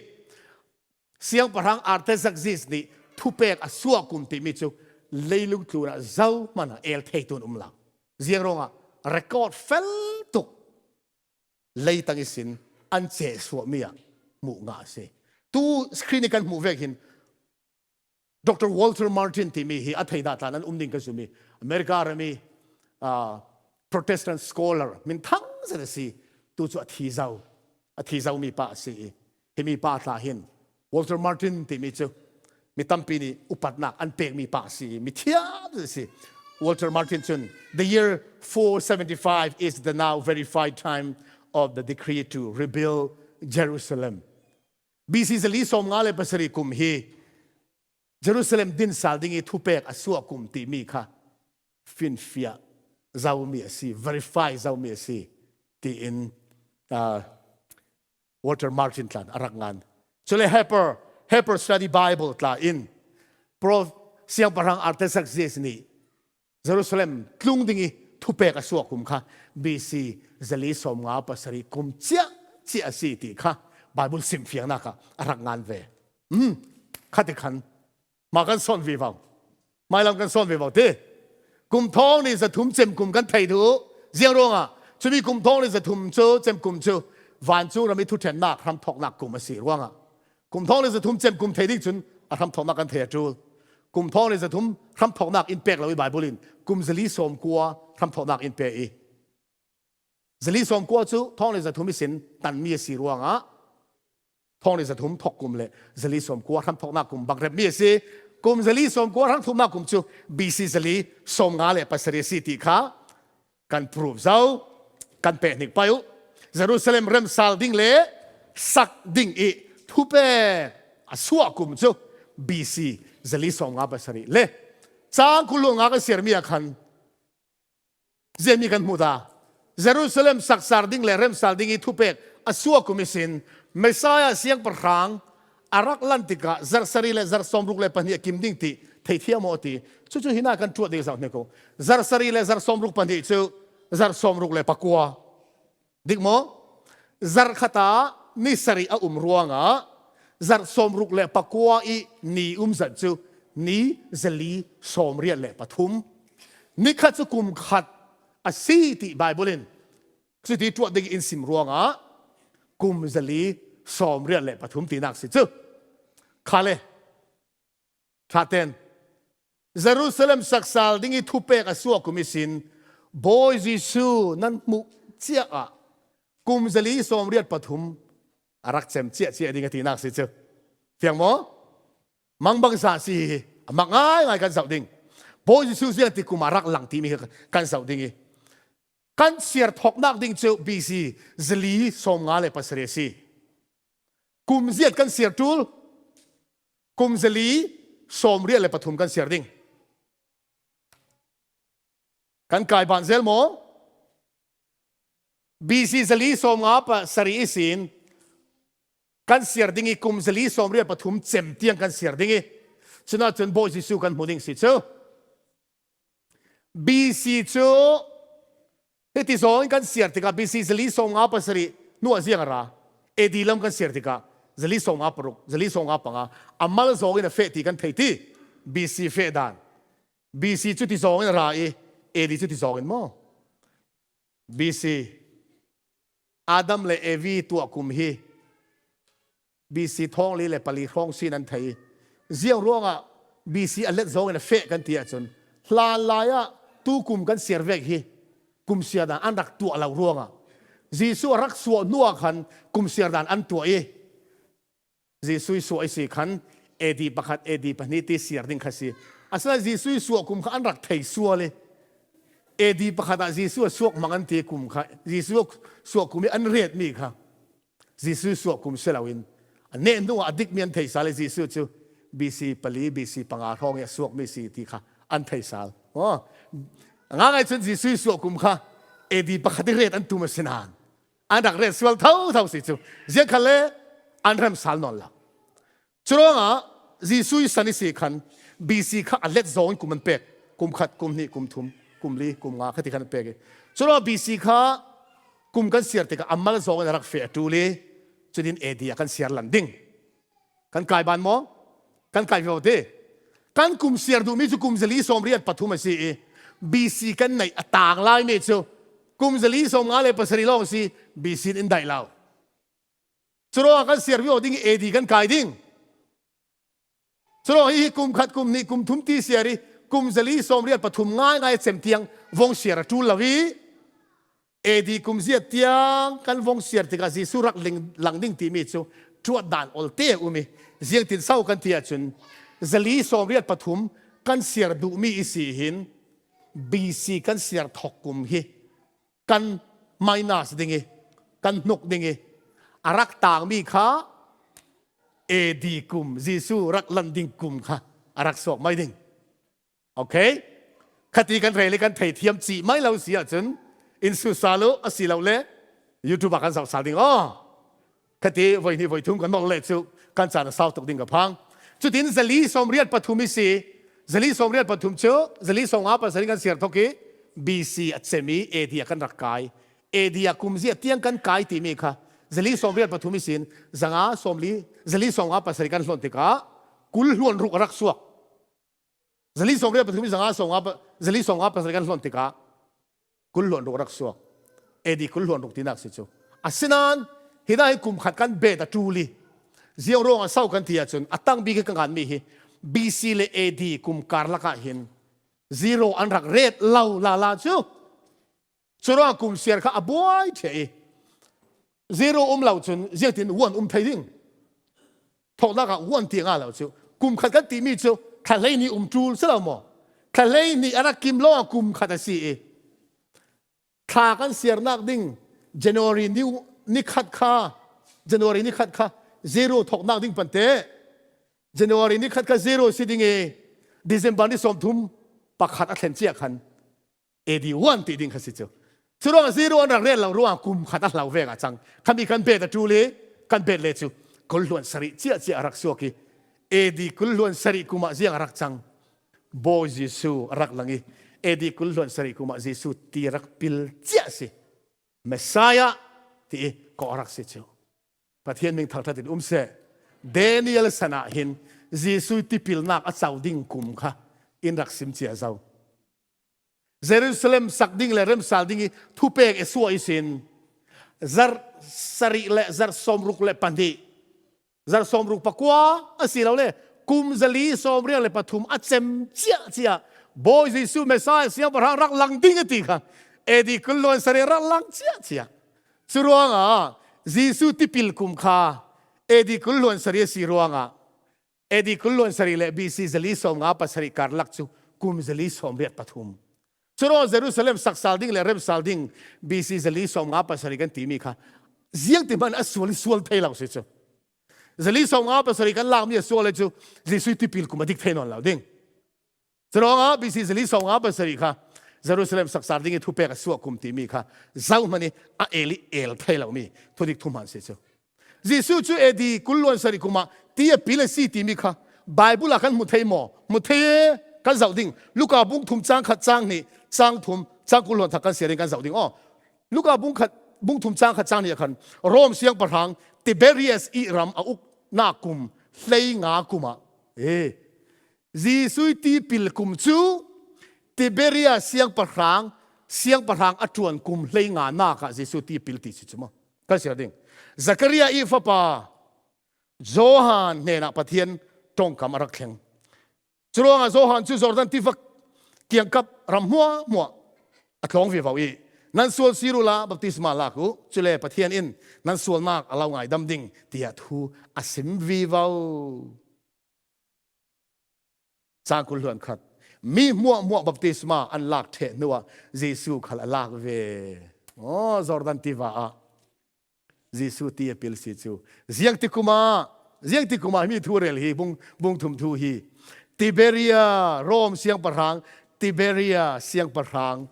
siangpahrang Artaxerxes nih thupek a suah kum timi cu leilung tlunah zohman ah el thei tu an um lo. Ziang ruangah record fel tuk leitang ihsin an cehsuahmi ah hmuh ngah a si. Tu screen i kan hmuh vek hin Doctor Walter Martin timi hi a thei dah tla nan um ding ka zumh i America rami, ah, Protestant scholar min thang zet a si. Tu cu a thi zo, a thi zomi pa a si i himi pa tla hin Walter Martin timi cu mi tampi nih upatnak an pekmi pa a si i mi thiam zet a si. Walter Martin cun, "The year four seventy-five is the now verified time of the decree to rebuild Jerusalem." B C zali sawmnga le pasarih kum hi Jerusalem din sal ding i thupek a suah kum timi kha finfiah zomi a si, verify zomi a si, tiin, ah, Walter Martin tlan a rak ngan. Cule Harper, Harper Study Bible tla in Pro siangpahrang Artaxerxes nih Jerusalem tlung ding i thupek a suah kum kha B C zali sawmnga pasarih kum ciah ciah a si ti kha Bible sim fiangnak ah a rak ngan ve. Um, khati khan mah kan sawn vivo. Mailam kan sawn vivo ti. Kum thawng nih zathum cem kum kan thei duh. Ziang ruangah cumi kum thawng nih zathum cu cem kum cu vancung ram i thuṭhennak hramthawknak kum a si ruangah kum thawng nih zathum cem kum thei ding cun a hramthawknak kan thei a ṭul. Kum thawng nih zathum hramthawknak in pek lo i Bible in kum zali sawmkua hramthawknak in pe i zali sawmkua cu thawng le zathum ihsin tanmi a si ruangah thawng le zathum thawk kum le zali sawmkua hramthawknak kum bangrepmi a si. Kum zali sawmkua hramthawknak kum cu B C zali sawmnga le pasarih a si ti kha kan proof zo, kan pehnik pah uh. Jerusalem remsal ding le sak ding i thupek a suah kum cu B C zali sawmnga pasarih le cang kul le nga kan siarmi ah khan Ziahmi kan hmuh ta. Jerusalem saksar ding le remsal ding i thupek a suah kum ihsin Messiah siangpahrang a rak lan tikah zarh sarih le zarh sawmruk le pahnih a kim ding ti theithiam maw ti. Cucu hinah kan ṭuat ding zoh hnik uh. Zarh sarih le zarh sawmruk pahnih cu zarh sawmruk le pakua. Dik maw? Zarh khat ah ni sarih a um ruangah zarh sawmruk le pakua i ni um zat cu ni zali sawmriat le pathum. Ni khat cu kum khat a si ti Bible in cuti ṭuat ding in sim ruangah kum zali sawmriat le pathum tinak si cu. Kha le Ṭhaten Jerusalem saksal ding i thupek a suah kum ihsin Bawi Jesuh nan hmuh ciah ah kum zali sawmriat pathum a rak cem ciahciah ding a tinak si cu. Fiang maw? Mangbangza si hi a mak ngaingai kan zoh ding. Bawi Jesuh ziang ti kum a rak lang timi hi kan zoh ding i kan siar thawknak ding cu B C zali sawmnga le pasarih a si. Kum ziat kan siar ṭul. Kum zali sawmriat le pathum kan siar ding. Kan kai ban zel maw? B C zali sawmnga pasarih ihsin kan siar ding i kum zali sawmriat pathum cem tiang kan siar ding i cunah cun Bawi Jesuh kan hmu ding si cu. B C cu hiti zawng in kan siar tikah B C zali sawmnga pasarih hnuah ziang a ra. A D lam kan siar tikah zali sawmnga paruk, zali sawmnga panga a mal zawng in a feh ti kan thei ti. B C feh dan. B C cu ti zawng in a ra i A D cu ti zawng in maw? B C Adam le Evi tuah kum hi B C thawng li le pali hrawng si nan thei. Ziang ruangah B C a let zawng in a feh kan ti ahcun hlan lai ah tu kum kan siar vek hi kum siar dan an rak tuah lo ruangah Jesuh a rak suah hnuah khan kum siar dan an tuah i Jesuh i suah i si khan A D pakhat, A D pahnih ti siar ding kha si. Asinain Jesuh i suah kum kha an rak thei sual i A D pakhat ah Jesuh a suak hmang an ti kum kha, Jesuh a suah kum i an retmi kha Jesuh i suah kum si loin a neh hnu ah a dikmi an thei sal i Jesuh cu B C pali, B C panga hrawng i a suakmi si ti kha an thei sal. Aw, a ngaingai cun Jesuh i suah kum kha A D pakhat i ret an tum a si nain an rak ret sual thotho si cu. Ziang khan le an remsal nawn lo. Curuangah Jesuh i san i si khan B C kha a let zawng in kum an pek. Kum khat, kum hnih, kum thum, kum li, kum nga kha ti khan an pek i. Curuangah B C kha kum kan siar tikah a mal zawng in a rak feh a ṭul i cutin A D ah kan siar lan ding. Kan kai ban maw? Kan kai vivo ti. Kan kum siar duhmi cu kum zali sawmriat pathum a si i B C kan neih a tang laimi cu kum zali sawmnga le pasarih lawng a si. B C in in daih lo. Curuangah kan siar vivo ding i A D kan kai ding. Curuangah hihi kum khat, kum hnih, kum thum ti siar i kum zali sawmriat pathum ngaingai a cem tiang vong siar a ṭul lo i A D kum ziat tiang kan vong siar tikah Jesuh rak ling lang ding timi cu ṭuat dan olte a um i ziangtin so kan ti ahcun zali sawmriat pathum kan siar duhmi i si hin B C kan siar thawk kum hi kan minus ding i kan hnuk ding i a rak tangmi kha A D kum, Jesuh rak lan ding kum kha a rak suak mai ding. Okay? Khati kan rel i kan theithiam cih mai lo si ahcun in sut sal uh a si lo le YouTube ah kan zoh sal ding aw. Khati voi hnih voi thum kan nolh le cu kan caan a sau tuk ding ka phang. Cutin zali sawmriat pathum i si. Zali sawmriat pathum cu zali sawmnga pasarih kan siar thawk i B C a cem i A D a kan rak kai. A D a kum ziah tiang kan kai timi kha Zali sawmriat pathum ihsin, zanga sawmli, zali sawmnga pasarih kan hlawn tikah, kul hluan ruk a rak suak. Zali sawmriat pathum ihsin, zanga sawmnga pa-, zali sawmnga pasarih kan hlawn tikah, kul hluan ruk a rak suak. A D kul hluan ruk tinak si cu. Asinain, hina hi kum khat kan bet a ṭul i, ziang ruangah so kan ti ahcun, a tangbik hi ka nganmi hi, B C le A D kum karlak ah hin, zero an rak ret lo lala cu. Curuangah kum siar kha a buai ṭheh i, zero um lo cun ziangtin one um thei ding? Thawknak ah one ti a ngah lo cu. Kum khat kan timi cu thla hleihnih um ṭul si lo maw? Thla hleihnih a rak kim lawngah kum khat a si i, thla kan siarnak ding January ni, ni khat kha, January ni khat kha zero thawknak ding pante, January ni khat kha zero si ding i, December ni sawmthum pakhat a thlen ciah khan A D one ti ding kha si cu. Curuangah zero an rak ret lo ruangah kum khat a hlau vek ah cang. Khami kan bet a ṭul i, kan bet le cu kul hluan sarih ciahciah a rak suak i, A D kul hluan sarih kum ah ziang a rak cang? Bawi Jesuh a rak lang i, A D kul hluan sarih kum ah Jesuh ti a rak pil ciah si. Messiah ti i kawh a rak si cu. Pathian min thangṭhat in um seh. Daniel san ah hin Jesuh tipilnak a co ding kum kha in rak sim cia zo. Jerusalem sak ding le remsal ding i thupek Esua ihsin, zarh sarih le zarh sawmruk le pahnih, zarh sawmruk pakua a si lo le kum zali sawmriat le pathum a cem ciahciah Bawi Jesuh Messiah siangpahrang rak lang ding a ti kha A D kul hluan sarih rak lang ciahciah. Curuangah Jesuh tipil kum kha A D kul hluan sarih a si ruangah, A D kul hluan sarih le B C zali sawmnga pasarih karlak cu kum zali sawmriat pathum. Curuangah Jerusalem saksal ding le remsal ding B C zali sawmnga pasarih kan timi kha ziangti hmanh a sual i sual thei lo si cu. Zali sawmnga pasarih kan lakmi a sual le cu Jesuh tipil kum a dik thei nawn lo ding. Curuangah B C zali sawmnga pasarih kha Jerusalem saksal ding i thupek a suak kum timi kha zohhmanh i a el i el thei lomi thudik thuhman si cu. Jesuh cu A D kul hluan sarih kum ah ti a pil a si timi kha Baibal ah kan hmu thei maw? Hmu thei e, kan zoh ding. Luka bung thum cang khat cang hnih, cang thum, cang kul hluan thak kan siar in kan zoh ding aw. Luka bung khat, bung thum cang khat cang hnih ah khan Rom siangpahrang Tiberias i ram a uknak kum hleinga kum ah, e, Jesuh tipil kum cu Tiberias siangpahrang, siangpahrang a ṭuan kum hleinga nak ah Jesuh tipil ti si cu maw? Kan siar ding. Zakaria i fapa Johan hnenah Pathian ṭongkam a rak thleng. Curuangah Johan cu Jordan tiva kiangkap ram hmuahhmuah a tlawng vivo i, "Nan sual sir uhla baptisma lak uh, cule Pathian in nan sualnak a lo ngaidam ding," tiah thu a sim vivo. Cang kul hluan khat. Mi hmuahhmuah baptisma an lak ṭheh hnuah Jesuh khal a lak ve. Aw, Jordan tiva ah Jesuh ti a pil si cu. Ziangtikum ah, ziangtikum ah himi thu rel hi, bung, bung thum thu hi. Tiberia, Rom siangpahrang, Tiberia siangpahrang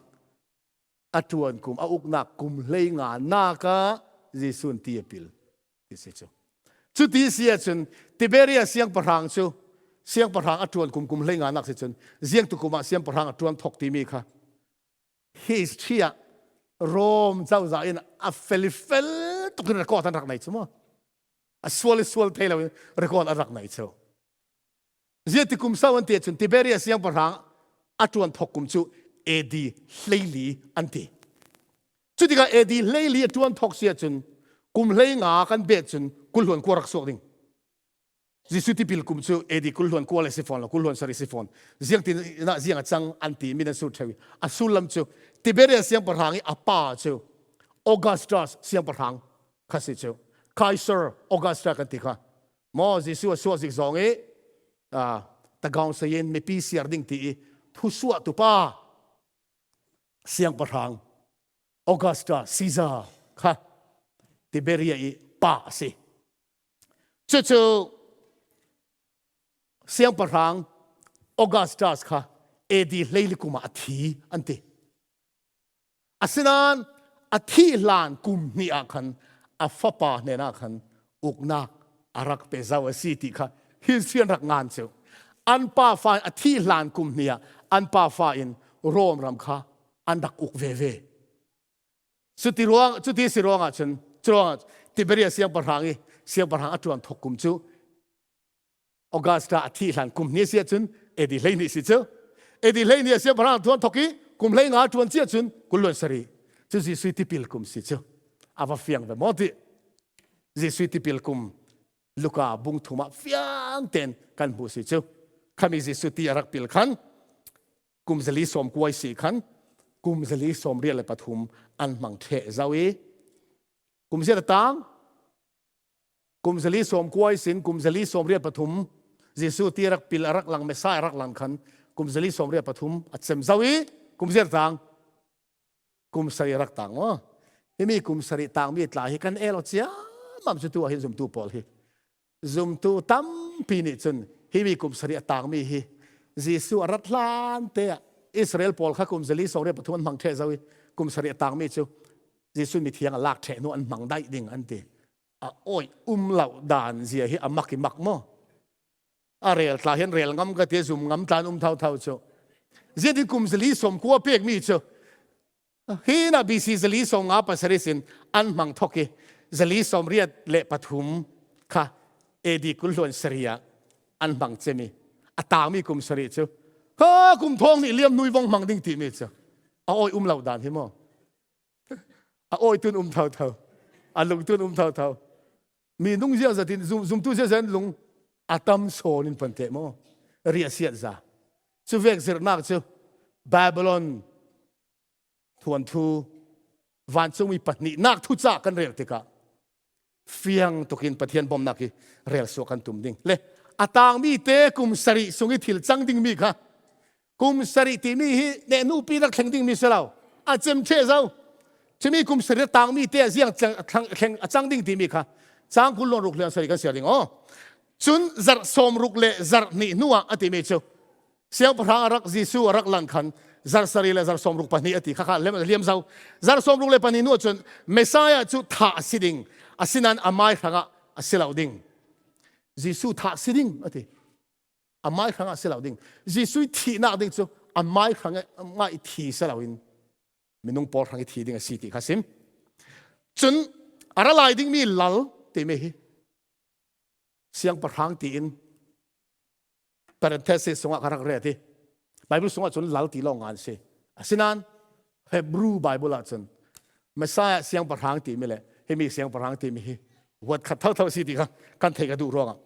a ṭuan kum, a uknak kum hleinga nak ah Jesuh in ti a pil ti si cu. Cuti si ahcun Tiberia siangpahrang cu, siangpahrang a ṭuan kum, kum hleinga nak si cun, ziangtikum ah siangpahrang a ṭuan thok timi kha history ah Rom cozah in a fel i fel tuk in record an rak nei cu maw? A sual i sual thei lo in record an rak nei cu. Ziangtikum so an ti ahcun Tiberia siangpahrang a ṭuan thok kum cu A D hleili an ti. Cutikah A D hleili a ṭuan thok si ahcun kum hleinga kan bet cun kul hluan kua rak suak ding? Jesuh tipil kum cu A D kul hluan kua le si fawn lo, kul hluan sarih si fawn. Ziangtin ah ziang a cang an ti mi nan sur ṭheu i a sullam cu Tiberia siangpahrang i a pa cu Augustus siangpahrang kha si cu. Kaiser Augusta kan ti kha. Maw Jesuh a suah zik zong i, aa, tagaung sayin mipi siar ding ti i thusuahtu pa siangpahrang Augusta Caesar kha Tiberia i pa a si. Cucu siangpahrang Augustus kha A D hleili kum ah a thi an ti. Asinain a thih hlan kum hnih ah khan a fapa hnenah khan uknak a rak pe zo a si ti kha history an rak ngan cu. An pa fa in a thih hlan kum hnih ah an pa fa in Rom ram kha an rak uk veve. Cuti ruang, cuti si ruangah cun, curuangah Tiberia siangpahrang i, siangpahrang a ṭuan thawk kum chu Augusta a thih hlan kum hnih a si ahcun A D hleihnih si cu. A D hleihnih a siangpahrang a ṭuan thawk i, kum hleinga a ṭuan ciah cun kul hluan sarih. Cu Jesuh tipil kum si cu. A va fiang ve maw ti? Jesuh tipil kum Luka bung thum ah fiang tein kan hmuh si cu. Khami Jesuh ti a rak pil khan kum zali sawm kuai si khan kum zali sawm riat le pathum an hmang ṭheh zo i, kum ziat a tang, kum zali sawm kuai sin kum zali sawm riat pathum Jesuh ti a rak pil, a rak lang, Messiah a rak lang khan kum zali sawm riat pathum a cem zo i, kum ziat a tang, kum sarih a rak tang maw? Himi kum sarih tangmi tla hi kan el aw ciammam cu tu ah hin zumtu pawl hi. Zumtu tampi nih cun himi kum sarih a tangmi hi Jesuh a rat hlan te ah Israel pawl kha kum zali sawm riat pathum an hmang ṭheh zo i, kum sarih a tangmi cu Jesuh mithiang a lak ṭheh hnu an hmang daih ding an ti. A awih um lo dan zia hi a mak i mak maw? A rel tla hin rel ngam ka ti, zum ngam tla an um thotho cu. Ziatin kum zali sawm kua pekmi cu hi na B C zali sawm nga pasarih sin an hmang thawk i, zali sawm riat le pathum kha A D kul hluan sarih ah an hmang cem i, a tangmi kum sarih cu kha kum thawng hnih liam hnu i vong hmang ding timi cu a awih um lo dan hi maw? A awih tun um thotho, a lung tun um thotho. Mi nung ziangzat in zum, zumtu ziangzat in lung a tam sawn in pante maw? Riahsiat za. Cu vek zirhnak cu Babylon thuanthu vancungmi pahnihnak thucah kan rel tikah fiang tukin Pathian bawmhnak hi rel suak kan tum ding. Le a tangmi te kum sarih sung i thil cang dingmi kha kum sarih timi hi nehnupi rak thleng dingmi si lo, a cem ṭheh zo. Cumi kum sarih a tangmi te a ziang thleng, thleng, thleng a cang ding timi kha cang kul hluan ruk hluan sarih kan siar ding aw. Cun zarh sawm ruk le zarh hnih hnuah a timi cu siangpahrang a rak, Jesuh a rak lang khan zarh sarih le zarh sawm ruk pahnih a ti kha, kha liam, liam zo. Zarh sawm ruk le pahnih hnuah cun Messiah cu thah a si ding, asinain amai hrangah a si lo ding. Jesuh thah a si ding a ti. Amai hrangah a si lo ding. Jesuh i thihnak ding cu amai hrangah i thi si loin minung pawl hrang i thi ding a si ti kha sim. Cun a ra lai dingmi lal timi hi siangpahrang tiin parenthesis sungah ka rak ret i Bible sungah cun lal ti lo ngan si. Asinain Hebrew Bible ah cun Messiah siangpahrang timi le himi siangpahrang timi hi huat khat thotho si ti kha kan theih ka duh ruangah.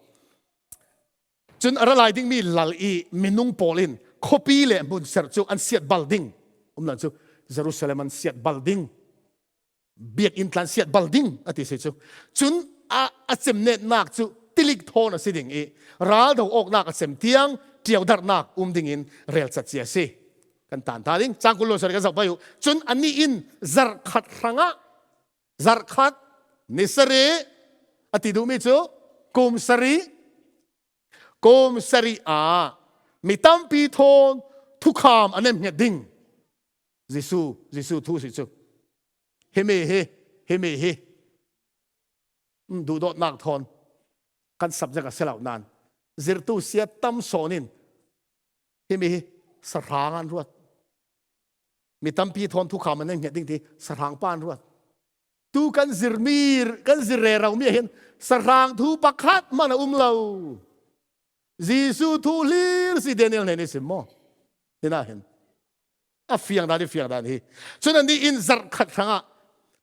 Cun a ra lai dingmi lal i minung pawl in khuapi le hmun serh cu an siat bal ding. Umlan cu Jerusalem an siat bal ding. Biakinn tla an siat bal ding a ti si cu. Cun a, a cemnetnak cu tilik thawn a si ding i raldo awknak a cem tiang ṭiaudarhnak um dingin relcat cia a si. Kan tan ta ding. Cang kul hluan sarih kan zoh pei uh. Cun anih in zarh khat hrangah, zarh khat, ni sarih a ti duhmi cu kum sarih, kum sarih ah mi tampi thawn thukham an hemhnget ding. Jesuh, Jesuh thu si cu. Himi hi, himi hi. Um, duhdawtnak thawn kan subject a si lo nain zirhtu sia tam sawn in himi hi sahrang an ruat. Mi tampi thawn thukham an hemhnget ding ti sahrang pa an ruat. Tu kan zirmi, kan zir reromi ah hin sahrang thu pakhat hmanh a um lo. Jesuh thu hlir si Daniel hnen i sim maw? Hinah hin a fiang dan i fiang dan hi. Cun anih in zarh khat hrangah,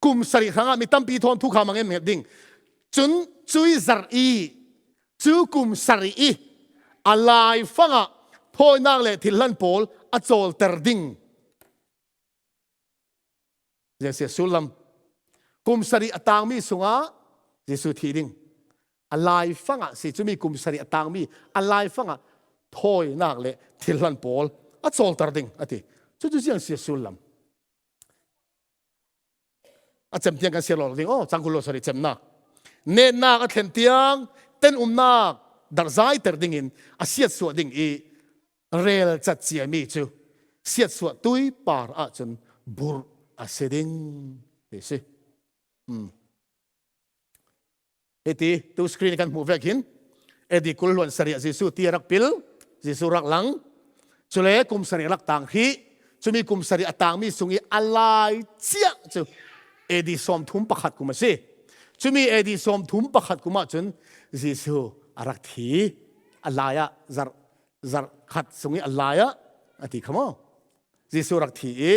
kum sarih hrangah mi tampi thawn thukham an hemhnget ding. Cun cui zarh i, cu kum sarih i a laifangah thawinak le thilhlan pawl a cawlter ding. Ziang si a sullam. Kum sarih a tangmi sungah Jesuh thi ding. A laifangah si, cumi kum sarih a tangmi a laifangah thawinak le thilhlan pawl a cawlter ding a ti. Cucu ziang si a sullam. A cem tiang kan siar lo ding. Oh, cang kul hluan sarih cemnak. Netnak a thlen tiang tenumnak darzaiter dingin a siatsuah ding i relcat ciami cu siatsuah tui par ahcun burh a si ding ti si. Hmm. Hiti, tu screen kan hmuh vek hin, A D kul hluan sarih ah Jesuh ti a rak pil, Jesuh rak lang, cule kum sarih rak tang hrih, cumi kum sarih a tangmi sung i a lai ciah cu A D sawmthum pakhat kum a si. Cumi A D sawmthum pakhat kum ah cun Jesuh a rak thi, a lai ah zarh, zarh khat sung i a lai ah a ti kha maw? Jesuh a rak thi i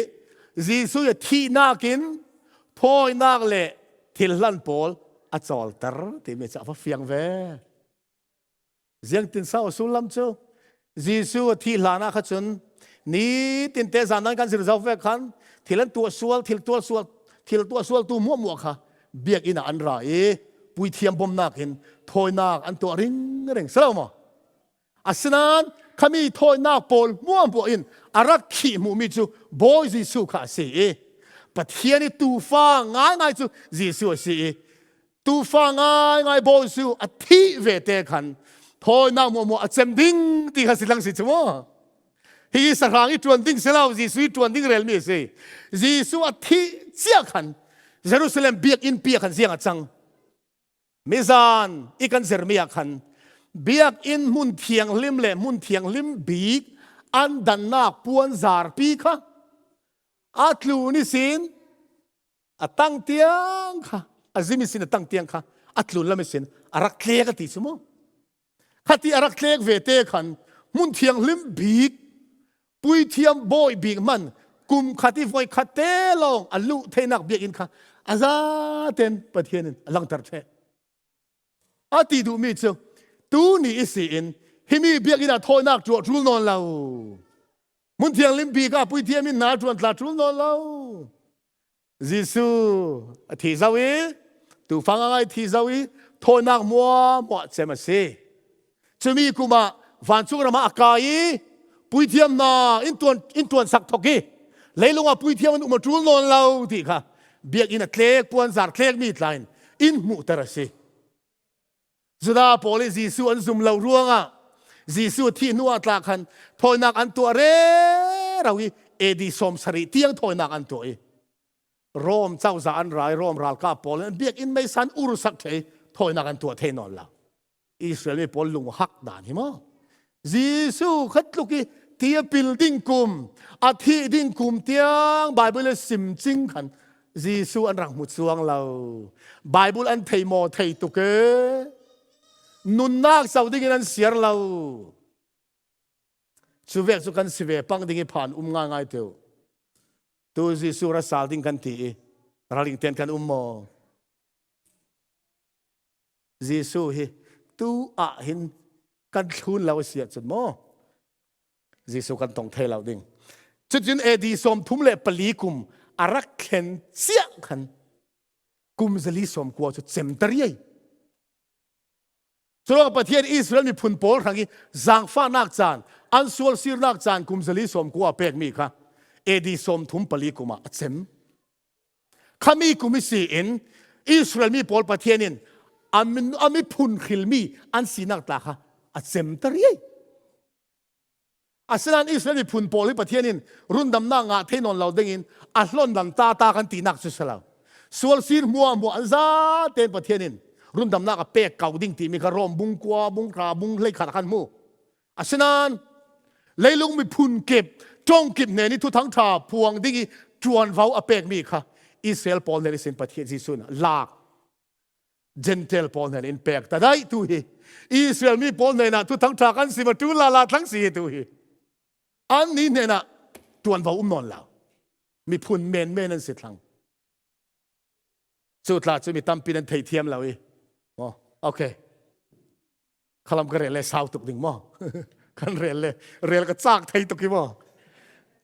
Jesuh a thihnak in thawinak le thil hlan pawl a cawlter timi cu a va fiang ve. Ziangtin sau sullam cu Jesuh a thih hlan ah kha cun nitin te zan nan kan zir zo ve khan thil an tuah sual, thil tuah sual, thil tuah sualtu hmuahhmuah kha biakinn ah an ra i puithiam bomnak in thawinak an tuah ringring si lo maw? Asinain khami thawinak pawl hmuahhmuah in a rak khih hmuhmi cu Bawi Jesuh kha a si i Pathian i tuufa ngaingai cu Jesuh a si i tuufa ngaingai Bawi Jesuh a thih ve te khan thawinak hmuahhmuah a cem ding ti kha si hlang si cu maw? Hi sahrang i ṭuan ding si lo, Jesuh i ṭuan ding relmi a si. Jesuh a thih ciah khan Jerusalem biakinn pi ah khan ziang a cang? Mizan i kan zirmi ah khan biakinn hmun thianghlim le hmun thianghlim bik an dannak puanzarpi kha a tlun ihsin a tang tiang kha, a zim ihsin a tang tiang kha a tlun lam ihsin a rak tlek a ti cu maw? Khati a rak tlek ve te khan hmun thianghlim bik, puithiam bawi bik hman kum khat i voikhat te lawng a luh theinak biakinn kha a zaten Pathian in a langter ṭheh. A ti duhmi cu tuni ihsi in himi biakinn ah thawinak tuah ṭul nawn lo. Hmun thianghlim bik ah puithiam in hna ṭuan tla ṭul nawn lo. Jesuh a thi zo i tuufa ngaingai thi zo i thawinak hmuahhmuah cem a si. Cumi kum ah vancung ram ah a kai i puithiam hna in ṭuan, in ṭuansak thok i leilung ah puithiam an um a ṭul nawn lo ti kha biakinn a tlek, puanzar tlekmi tla in in hmuhter a si. Judah pawl in Jesuh an zum lo ruangah Jesuh a thih hnu ah tla khan thawinak an tuah rero i A D sawmsarih tiang thawinak an tuah i Rom cozah an ra i Rom ralkap pawl in an biakinn meisa an ursak ṭheh i thawinak an tuah thei nawn lo. Israel mi pawl lunghak dan hi maw? Jesuh kha tluk i ti a pil ding kum, a thih ding kum tiang Baibal a sim cing khan Jesuh an rak hmu cuang lo. Baibal an thei maw? Thei tuk e. Nunnak co dingin an siar lo. Cu vek cu kan si ve pang ding i phan um ngaingai teu. Tu Jesuh ra sal ding kan ti i ralring ten kan um maw? Jesuh hi tu ah hin kan thlun lo a si ahcun maw? Jesuh kan tong thei lo ding. Cutin A D sawmthum le pali kum a rak thlen ciah khan kum zali sawmkua cu cemter i ei. Curuangah Pathian Israel miphun pawl hrang i zaangfahnak caan, an sualsirnak caan kum zali sawmkua a pekmi kha A D sawmthum pali kum ah a cem. Khami kum ihsi in Israel mi pawl Pathian in a mi, a miphun hrilmi an sinak tla kha a cemter i ei. Asinain Israel miphun pawl hi Pathian in rundamnak ngah thei nawn lo dingin a hlon lam ta ta kan tinak cu si lo. Sualsir hmuahhmuah an zaten Pathian in rundamnak a pek ko ding timi kha Rom bung kua, bung hra, bung hleikhat ah kan hmu. Asinain leilung miphun kip, ṭongkip hnen i Thuthang ṭha phuang ding i ṭuanvo a pekmi kha Israel pawl hnen ihsin Pathian Jesuh in a lak. Gentile pawl hnen in pek ta daih tu hi. Israel mi pawl hnenah Thuthang ṭha kan sim a ṭul lala thlang si hi tu hi. Annih hnenah ṭuanvo um nawn lo. Miphun menmen an si thlang. Cu tla cu mi tampi nan thei thiam lo i. Maw? Okay. Khalam ka rel le sau tuk ding maw? Kan rel le, rel ka cak thei tuk i maw?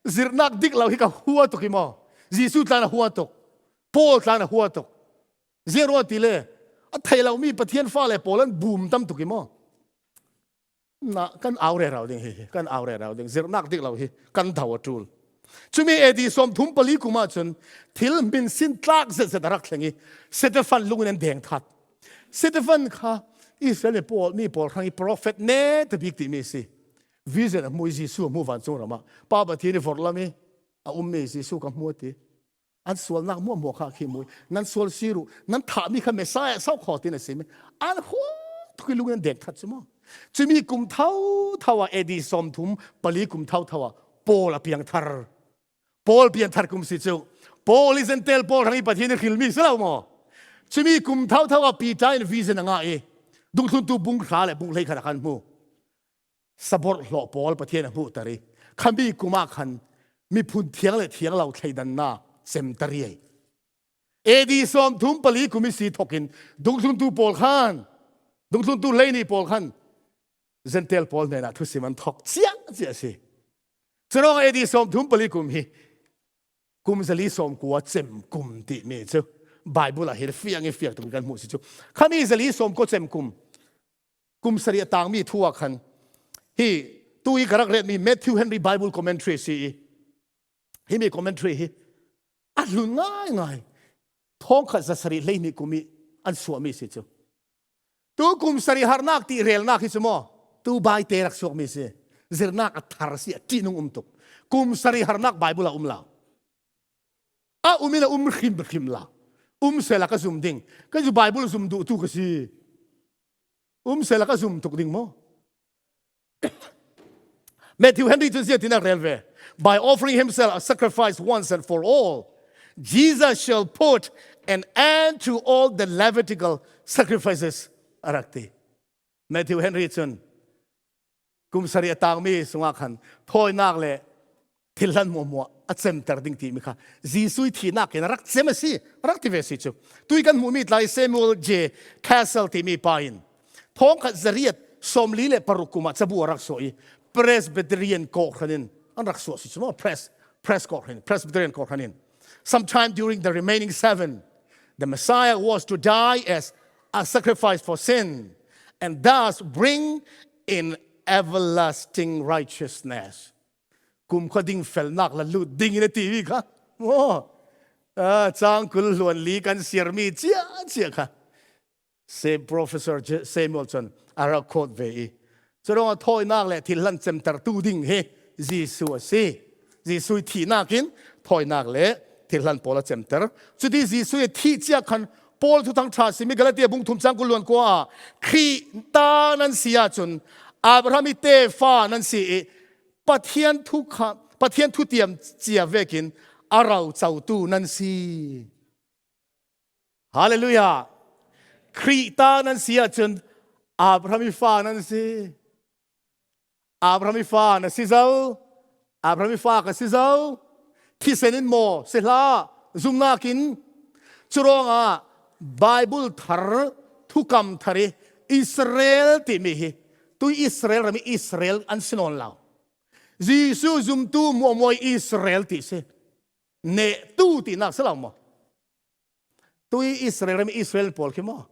Zirhnak dik lo hi ka hua tuk i maw? Jesuh tlan a hua tuk. Paul tlan a hua tuk. Ziang ruah ti le, a thei lomi Pathian fale pawl an bum tam tuk i maw? Na, kan au rero ding hi, kan au rero ding. Zirhnak dik lo hi, kan do a ṭul. Cumi A D sawmthum pali kum ah cun thil hminsin tlak zetzet a rak thleng i Stefan lungin an deng that. Stefan kha Israel mi pawl, mi pawl hrang i profet neta bik timi a si. Vision a hmu i Jesuh a hmu vancung ram ah. Pa Pathian i vorhlam i a ummi Jesuh ka hmu a ti. An sualnak hmuahhmuah kha khi hmu i nan sualsir uh, nan thahmi kha Messiah so khaw tin a simi. An hua tuk i lungin an deng that cu maw? Cumi kum thotho ah A D sawmthum pali kum thotho ah Paul a piangthar. Paul piangthar kum si cu Paul hi Gentile pawl hrang i Pathian i hrilmi si lo maw? Chumi kum thauthau a Peter in vision a ngah i, Dungthluntu bung hra le bung hleikhat a kan hmu. Saborh hlawh pawl Pathian a hmuhter i, khami kum ah khan miphun thiang le thiang lo thleidanna cemter i ei. A D sawmthum pali kum i si thokin dungthluntu pawl khan, dungthluntu hleini pawl khan Gentile pawl hnenah thusim an thok ciah ciah si. Chunawng A D sawmthum pali kum hi kum zali sawmkua cem kum tih mi chu Bible ah hin fiang i fiang tuk kan hmuh si chu. Khami zali sawmkua cem kum, kum sarih a tang mi thu ah khan hi tu i ka rak ret mi Matthew Henry Bible Commentary si i, himi commentary hi a hlun ngaingai. Thawngkhat zasarih hleihnih kum i an suah mi si chu. Tu kum sarih harnak tih relnak hi chu maw? Tu baite rak suak mi si. Zirnak a thar si a ṭihnung um tuk. Kum sarih harnak Bible a um lo. A um in a um hrimhrim lo. Um sela ka zum ding. Kei chu Bible zum duhtu ka si. Um sela ka zum tuk ding maw? Matthew Henry cun ziatin a rel ve. By offering himself a sacrifice once and for all, Jesus shall put an end to all the Levitical sacrifices, a rak ti. Matthew Henry cun kum sarih a tang mi sungah khan thawinak le thilhlan hmuahhmuah a cemter ding timi kha Jesuh i thihnak in a rak cem a si, a rak ti ve si cu. Tui kan hmuhmi tlai Samuel J. Cassell timi pa in thawngkhat zariat sawmli le paruk kum ah cabu a rak suah i Presbyterian kawhhran in an rak suah si cu maw? Press, press kawhhran, Presbyterian kawhhran in. Sometime during the remaining seven, the Messiah was to die as a sacrifice for sin and thus bring in everlasting righteousness. Kum kha ding felnak la lut ding in a timi kha. Maw? Ah, cang kul hluan li kan siarmi cia cia kha. Se Professor J-, Samuel cun a rak quote ve i. Curuangah thawinak le thilhlan cemtertu ding hi Jesuh a si. Jesuh i thihnak in thawinak le thilhlan pawl a cemter. Cuti Jesuh i thih cia khan Paul thuthang ṭha simi Galatia bung thum cang kul hluan kua ah Khrih ta nan si ahcun Abraham i tefa nan si i Pathian thu kha, Pathian thutiam cia vekin a rocotu nan si. Hallelujah. Khrih ta nan si ahcun Abraham i fa nan si. Abraham i fa na si zo. Abraham i fa ka si zo. Thisen in maw si hlah. Zumnak in. Curuangah Bible thar, thukam thar i Israel timi hi. Tu Israel ram i Israel an si nawn lo. Jesuh zumtu hmuahhmuah i Israel ti si. Nehtu tinak si lo maw? Tu Israel ram i Israel pawl khi maw?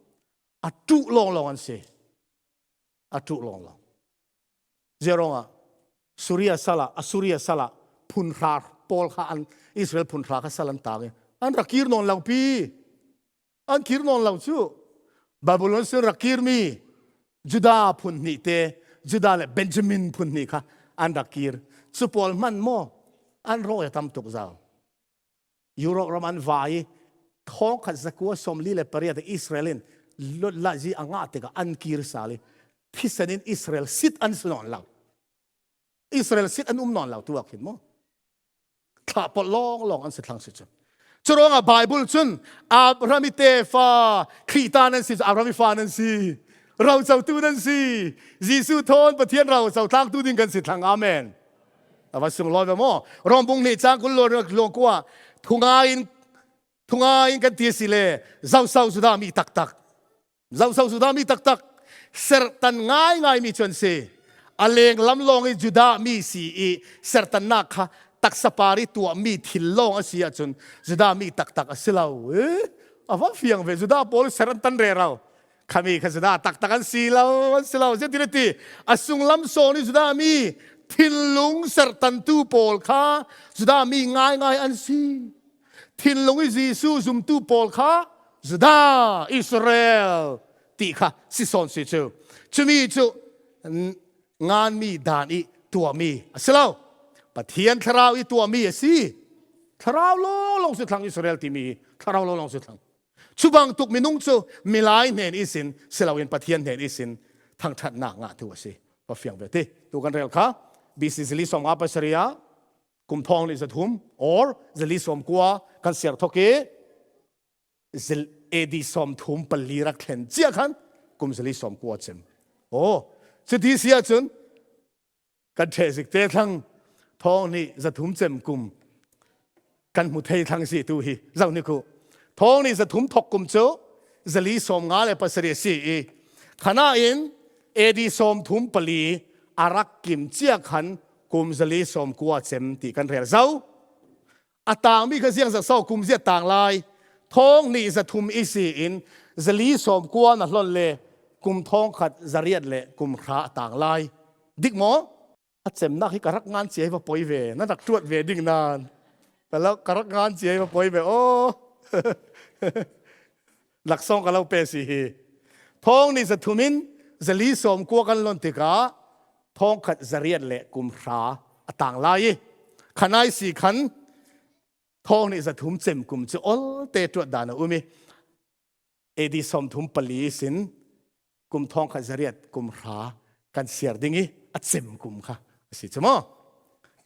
A ṭuh lawnglawng an si. A ṭuh lawnglawng. Ziaruangah Suria salah, Assuria salah phunhra pawl kha an, Israel phunhra kha sal an tang i an rak kir nawn lo pi. An kir nawn lo cu. Babylon sin rak kirmi Judah phun hnih te, Judah le Benjamin phun hnih kha an rak kir. Cu pawl hman maw? An rawi a tam tuk zau. Europe ram an vai i thawngkhat zakua sawmli le pariat Israel in lotlazi a ngah tikah an kir sal i thisen in Israel sit an si nawn lo. Israel sit an um nawn lo tu ah khin maw? Thlahpolh lawnglawng an si thlang si cu. Curuangah Bible cun Abraham i tefa Khrih ta nan si cu Abraham i fa nan si. Rocotu nan si. Jesuh thawn Pathian roco tlangtu ding kan si thlang. Amen. A va sunglawi ve maw? Rom bung hnih cang kul luan, luan kua. Thungai in, thungai in kan ti si le zoso Judah mi taktak. Zoso Judah mi taktak. Serhtan ngaingai mi cu an si. A lenglam lawng i Judah mi si i serhtannak kha taksa par i tuahmi thil lawng a si ahcun Judah mi taktak a si lo. Eh? A va fiang ve Judah pawl serhtan rero. Khami kha Judah taktak an si lo, an si lo. Ziatin a ti, a sunglam sawn i Judah mi thinlung serhtantu pawl kha Judah mi ngaingai an si. Thinlung i Jesuh zumtu pawl kha Judah, Israel ti kha si sawn si cu. Cumi cu, n-, nganmi dan i tuahmi a si lo. Pathian thlarau i tuahmi a si. Thlarau lawnglawng si thlang Israel timi hi. Thlarau lawnglawng si thlang. Cu bangtuk minung cu milai hnen ihsin si loin Pathian hnen ihsin thangṭhatnak ngahtu a si. Va fiang ve ti. Tu kan rel kha B C zali sawmnga pasarih ah kum thawng nih zathum or zali sawmkua kan siar thok i zil-, A D sawmthum pali rak thlen ciah khan kum zali sawmkua cem. Aw, cuti si ahcun kan ṭheh zikte thlang thawng hnih zathum cem kum kan hmu thei thlang si tu hi zoh hnik uh. Thawng hnih zathum thawk kum cu zali sawmnga le pasarih a si i, khan ah in A D sawmthum pali a rak kim ciah khan kum zali sawmkua cem ti kan rel zo. A tangmi kha ziangzat so kum zia tang lai? Thawng hnih zathum i si in zali sawmkua na hlon le kum thawngkhat zariat le kum hra a tang lai. Dik maw? A cemnak hi ka rak ngan cia hi va poi ve, na rak tuat ve ding nan. Ka lo, ka rak ngan cia hi va poi ve aw. Laksawng ka lo pe si hi. Thawng hnih zathum in zali sawmkua kan lon tikah thawngkhat zariat le kum hra a tang lai i, khan ai si khan thawng hnih zathum cem kum cu olte tuat dan a um i, A D sawmthum pali ihsin kum thawngkhat zariat kum hra kan siar ding i, a cem kum kha a si cu maw?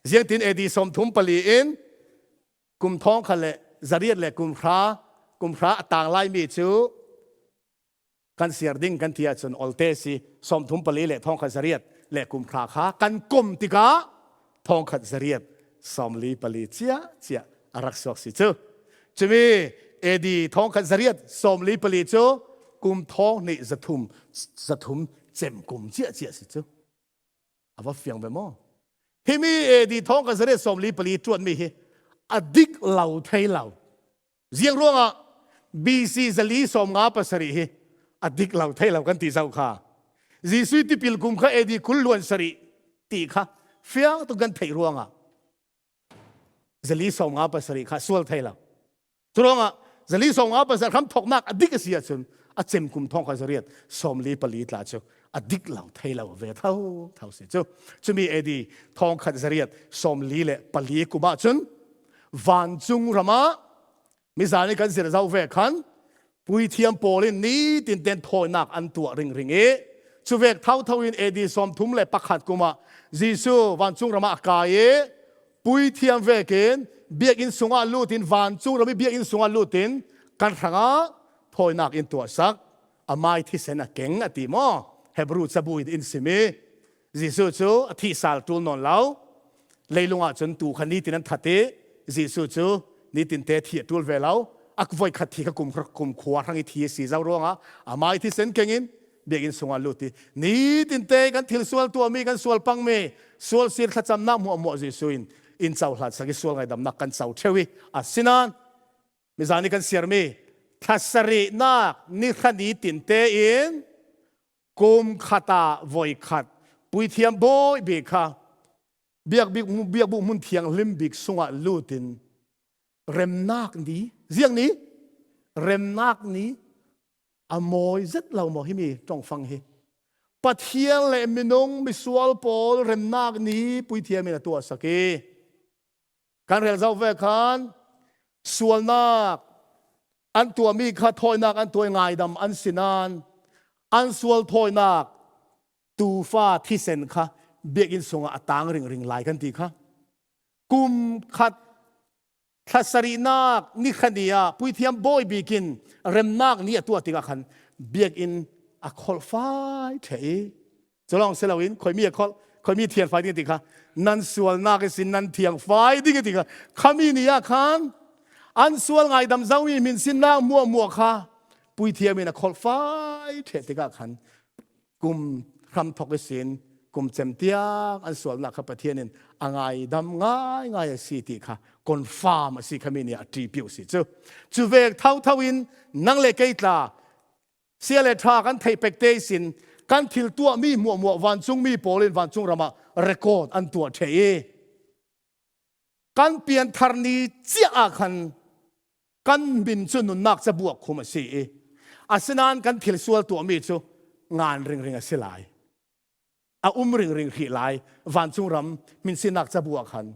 Ziangtin A D sawmthum pali in kum thawngkhat le zariat le kum hra, kum hra a tang lai mi cu kan siar ding kan ti ahcun olte si. Sawmthum pali le thawngkhat zariat le kum hra kha kan kom tikah thawngkhat zariat sawmli pali ciah ciah a rak suak si cu. Cumi A D thawngkhat zariat sawmli pali cu kum thawng hnih zathum, zathum cem kum ciah ciah si cu. A va fiang ve maw? Himi A D thawngkhat zariat sawmli pali tuanmi hi a dik lo thei lo. Ziang ruangah B C zali sawmnga pasarih hi a dik lo thei lo kan ti zo kha. Jesuh tipil kum kha A D kul luan sarih ti kha fiang tuk kan theih ruangah zali sawmnga pasarih kha sual thei lo. Curuangah zali sawmnga pasarih hramthawknak a dik a si ahcun a cem kum thawngkhat zariat sawmli pali tla cu a dik lo thei lo ve tho tho si cu. Cumi A D thawngkhat zariat sawmli le pali kum ahcun vancung ramah mizan i kan zir zo ve khan puithiam pawl in nitin ten thawinak an tuah ringring i, cuvek thotho in A D sawmthum le pakhat kum ah Jesuh vancung ramah a kai i, puithiam vekin biakinn sungah lut in, vancung ram i biakinn sungah lut in kan hrangah thawinak in tuahsak, a mai thisen a keng a ti maw? Hebru cabu in sim i, Jesuh cu a thih sal ṭul nawn lo. Leilung ahcun tu kha nitin an that i, Jesuh cu nitin te thih a ṭul ve lo. A voikhat thih kha kum, kum khua hrang i thi a si zo ruangah a mai thisen keng in biakinn sungah lut i, nitin te kan thil sual tuahmi, kan sual pangmi, sual sir thlacamnak hmuahhmuah Jesuh in in cohlatsak i sual ngaidamnak kan co ṭheu i, asinain mizan i kan siarmi thlasarihnak ni hra ni tin tein kum khat ah voikhat puithiam bawi bik kha biakbik, biakbuk hmun thianghlim bik sungah lut in remnak ni, ziang ni, remnak ni a mawi zet lo maw himi ṭongfang hi? Pathian le minung misual pawl remnak ni puithiam in a tuahsak i, kan rel zo ve khan sualnak an tuahmi kha thawinak an tuah i ngaidam an si nain an sual thawinak tuufa thisen kha biakinn sungah a tang ringring lai kan ti kha. Kum khat thlasarihnak ni kha ni ah puithiam bawi bik in remnak ni a tuah tikah khan biakinn a kholhfai ṭheh i, cu lawng si loin khuimi a kholh, khuimi thianfai ding a ti kha, nan sualnak ihsin nan thiangfai ding a ti kha, khami ni ah khan an sual ngaidam zomi hminsinnak hmuahhmuah kha puithiam in a kholhfai ṭheh tikah khan kum hramthawk ihsin kum cem tiang an sualnak kha Pathian in a ngaidam ngaingai a si ti kha confirm a si, khami ni ah a ṭipiu a si cu. Cuvek thotho in nang le kei tla sia le ṭha kan theih pekte ihsin kan thil tuahmi hmuahhmuah vancungmi pawl in vancung ramah record an tuah ṭheh i, kan pianthar ni ciah ah khan kan min cu nunnak cabuak khum a si i, asinain kan thil sual tuahmi cu ngan ringring a si lai. A um ringring hrih lai, vancung ram hminsinnak cabuak khan.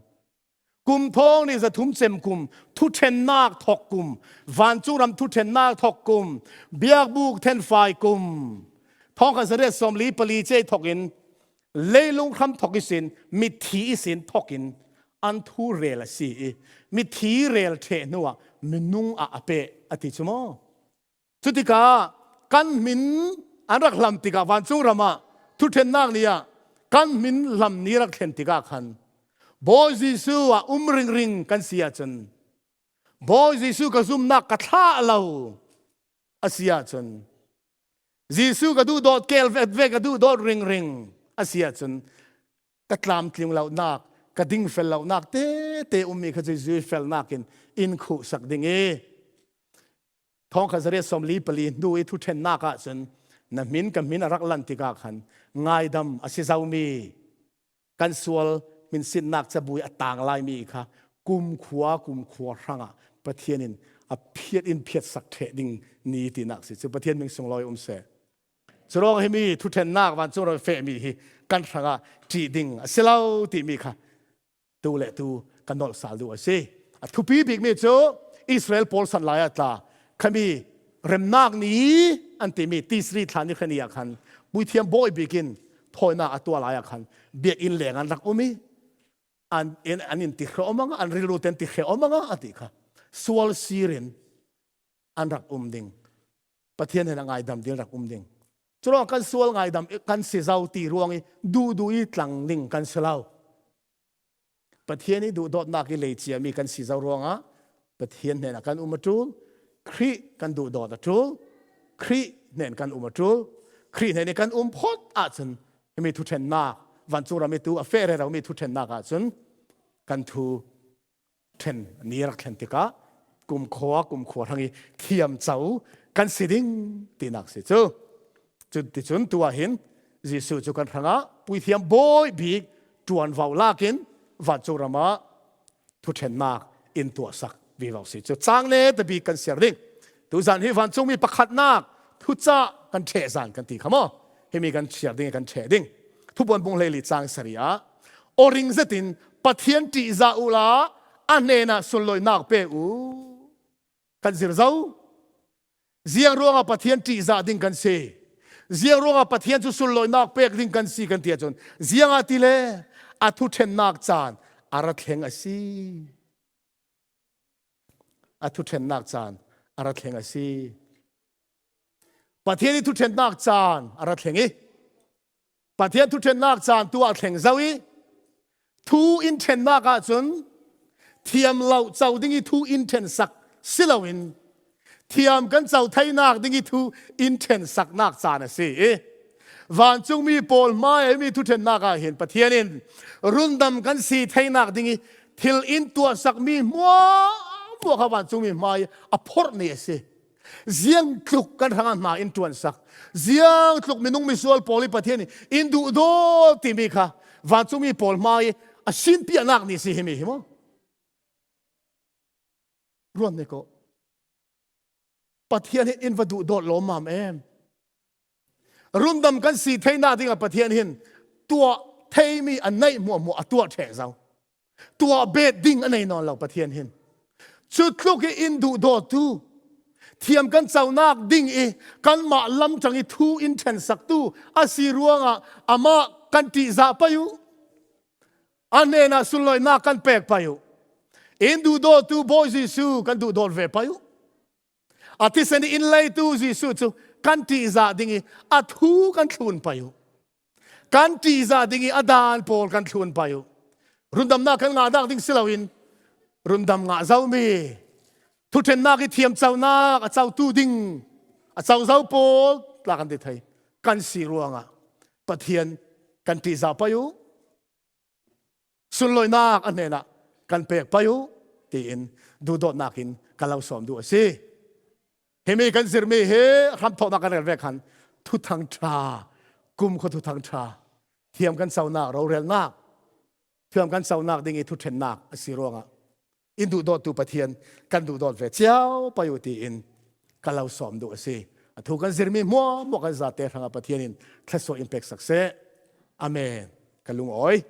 Kum thawng hnih zathum cem kum, thuṭhennak thawk kum, vancung ram thuṭhennak thawk kum, biakbuk thenfai kum, thawngkhat zariat sawmli pali cei thawk in, leilung hramthawk ihsin, mithi ihsin thawk in an thu rel a si i, mithi rel ṭheh hnuah minung ah a peh a ti cu maw? Cutikah kan hmin an rak hlam tikah, vancung ramah thuṭhennak ni ah kan hmin hlam ni rak thlen tikah khan Bawi Jesuh a um ringring kan si ahcun, Bawi Jesuh ka zumnak ka thlah lo a si ahcun, Jesuh ka duhdawt, kel veve ka duhdawt ringring a si ahcun, ka tlamtling lonak, ka dingfel lonak tete ummi kha Jesuh felnak in in khuhsak ding i, thawngkhat zariat sawmli pali hnu i thuṭhennak ahcun na hmin ka hmin a rak lan tikah khan ngaidam a si zomi, kan sual hminsinnak cabui a tang laimi kha kumkhua kumkhua hrangah Pathian in a phiat in phiatsak ṭheh ding ni tinak si cu Pathian hming sunglawi um seh. Curawng himi thuṭhennak vancung ram fehmi hi kan hrangah ṭih ding a si lo timi kha tu le tu kan nolh sal duh a si. A thupi bikmi cu Israel pawl san lai ah tla khami remnak ni an timi Tisri thla ni kha ni ah khan puithiam bawi bik in thawinak a tuah lai ah khan biakinn leng an rak um i, an, an, an in ti hre awm anga, an rilru ten ti hre awm anga a ti kha sual sir in an rak um ding. Pathian hnenah ngaidam ding rak um ding. Curawng kan sual ngaidam kan si zo ti ruang i duhduh i tlang ding kan si lo. Pathian i duhdawtnak i lei ciami kan si zo ruangah Pathian hnenah kan um a ṭul, Khrih kan duhdawt a ṭul, Khrih hnen kan um a ṭul, Khrih hnen i kan um phawt ahcun himi thuṭhennak, vancung ram i tu a feh reromi thuṭhennak ahcun kan thu ṭhen ni rak thlen tikah kumkhua kumkhua hrang i thiamco kan si ding tinak si cu. Cuticun tu ah hin Jesuh cu kan hrangah puithiam bawi bik ṭuanvo lakin vancung ramah thuṭhennak in tuahsak vivo si cu. Cang neta bik kan siar ding. Tuzan hi vancungmi pakhatnak thucah kan ṭheh zan kan ti kha maw? Himi kan siar ding i kan ṭheh ding. Thupuan bung hleili cang sari ah aw ring zetin Pathian ṭihzah uhla a hnenah sunlawinak pe uh. Kan zir zo. Ziang ruangah Pathian ṭihzah ding kan si? Ziang ruangah Pathian cu sunlawinak pek ding kan si kan ti ahcun, ziangahtile a thuṭhennak caan a ra thleng a si. A thuṭhennak caan a ra thleng a si. Pathian i thuṭhennak caan a ra thleng i, Pathian thuṭhennak caan tu ah thleng zo i, thu in ṭhennak ahcun thiam lo co ding i thu in ṭhensak si loin, thiam kan co theinak ding i thu in ṭhensaknak caan a si i, vancungmi pawl hmai ah himi thuṭhennak ah hin Pathian in rundam kan si theinak ding i thil in tuahsakmi hmuahhmuah kha vancungmi hmai a phorh ni a si. Ziangtluk kan hrangah hna in ṭuansak, ziangtluk minung misual pawl i Pathian in in duhdawt timi kha vancungmi pawl hmai a sinpiahnak ni si himi hi maw? Ruat nek aw. Pathian hi in va duhdawt lawmmam em? Rundam kan si theinak dingah Pathian hin tuah theimi a neih hmuahhmuah a tuah ṭheh zo. Tuah bet ding a nei nawn lo Pathian hin. Cutluk i in duhdawttu thiam kan conak ding i kanmah lamṭang i thu in ṭhensaktu a si ruangah amah kan ṭihzah pei uh. A hnenah sunlawinak kan pek pei uh. In duhdawttu Bawi Jesuh kan duhdawt ve pei uh. A thisen i in leitu Jesuh cu kan ṭihzah ding i a thu kan thlun pei uh. Kan ṭihzah ding i a daan pawl kan thlun pei uh. Rundamnak kan ngahnak ding si loin rundam ngah zomi, thuṭhennak i thiamconak a cotu ding, a co zo pawl tla kan ti thei kan si ruangah Pathian kan ṭihzah pei uh. Sunlawinak a hnenah kan pek pei uh, tiin duhdawtnak in ka lo sawm duh a si. Himi kan zirmi hi hramthawknak kan rel ve khan Thuthang ṭha, kumkhua Thuthang ṭha, thiam kan conak rorelnak, thiam kan conak ding i thuṭhennak a si ruangah in duhdawttu Pathian kan duhdawt ve cio pei uh, tiin ka lo sawm duh a si. A thu kan zirmi hmuahhmuah kan zate hrangah Pathian in thluasuah in peksak seh. Amen. Ka lungawi.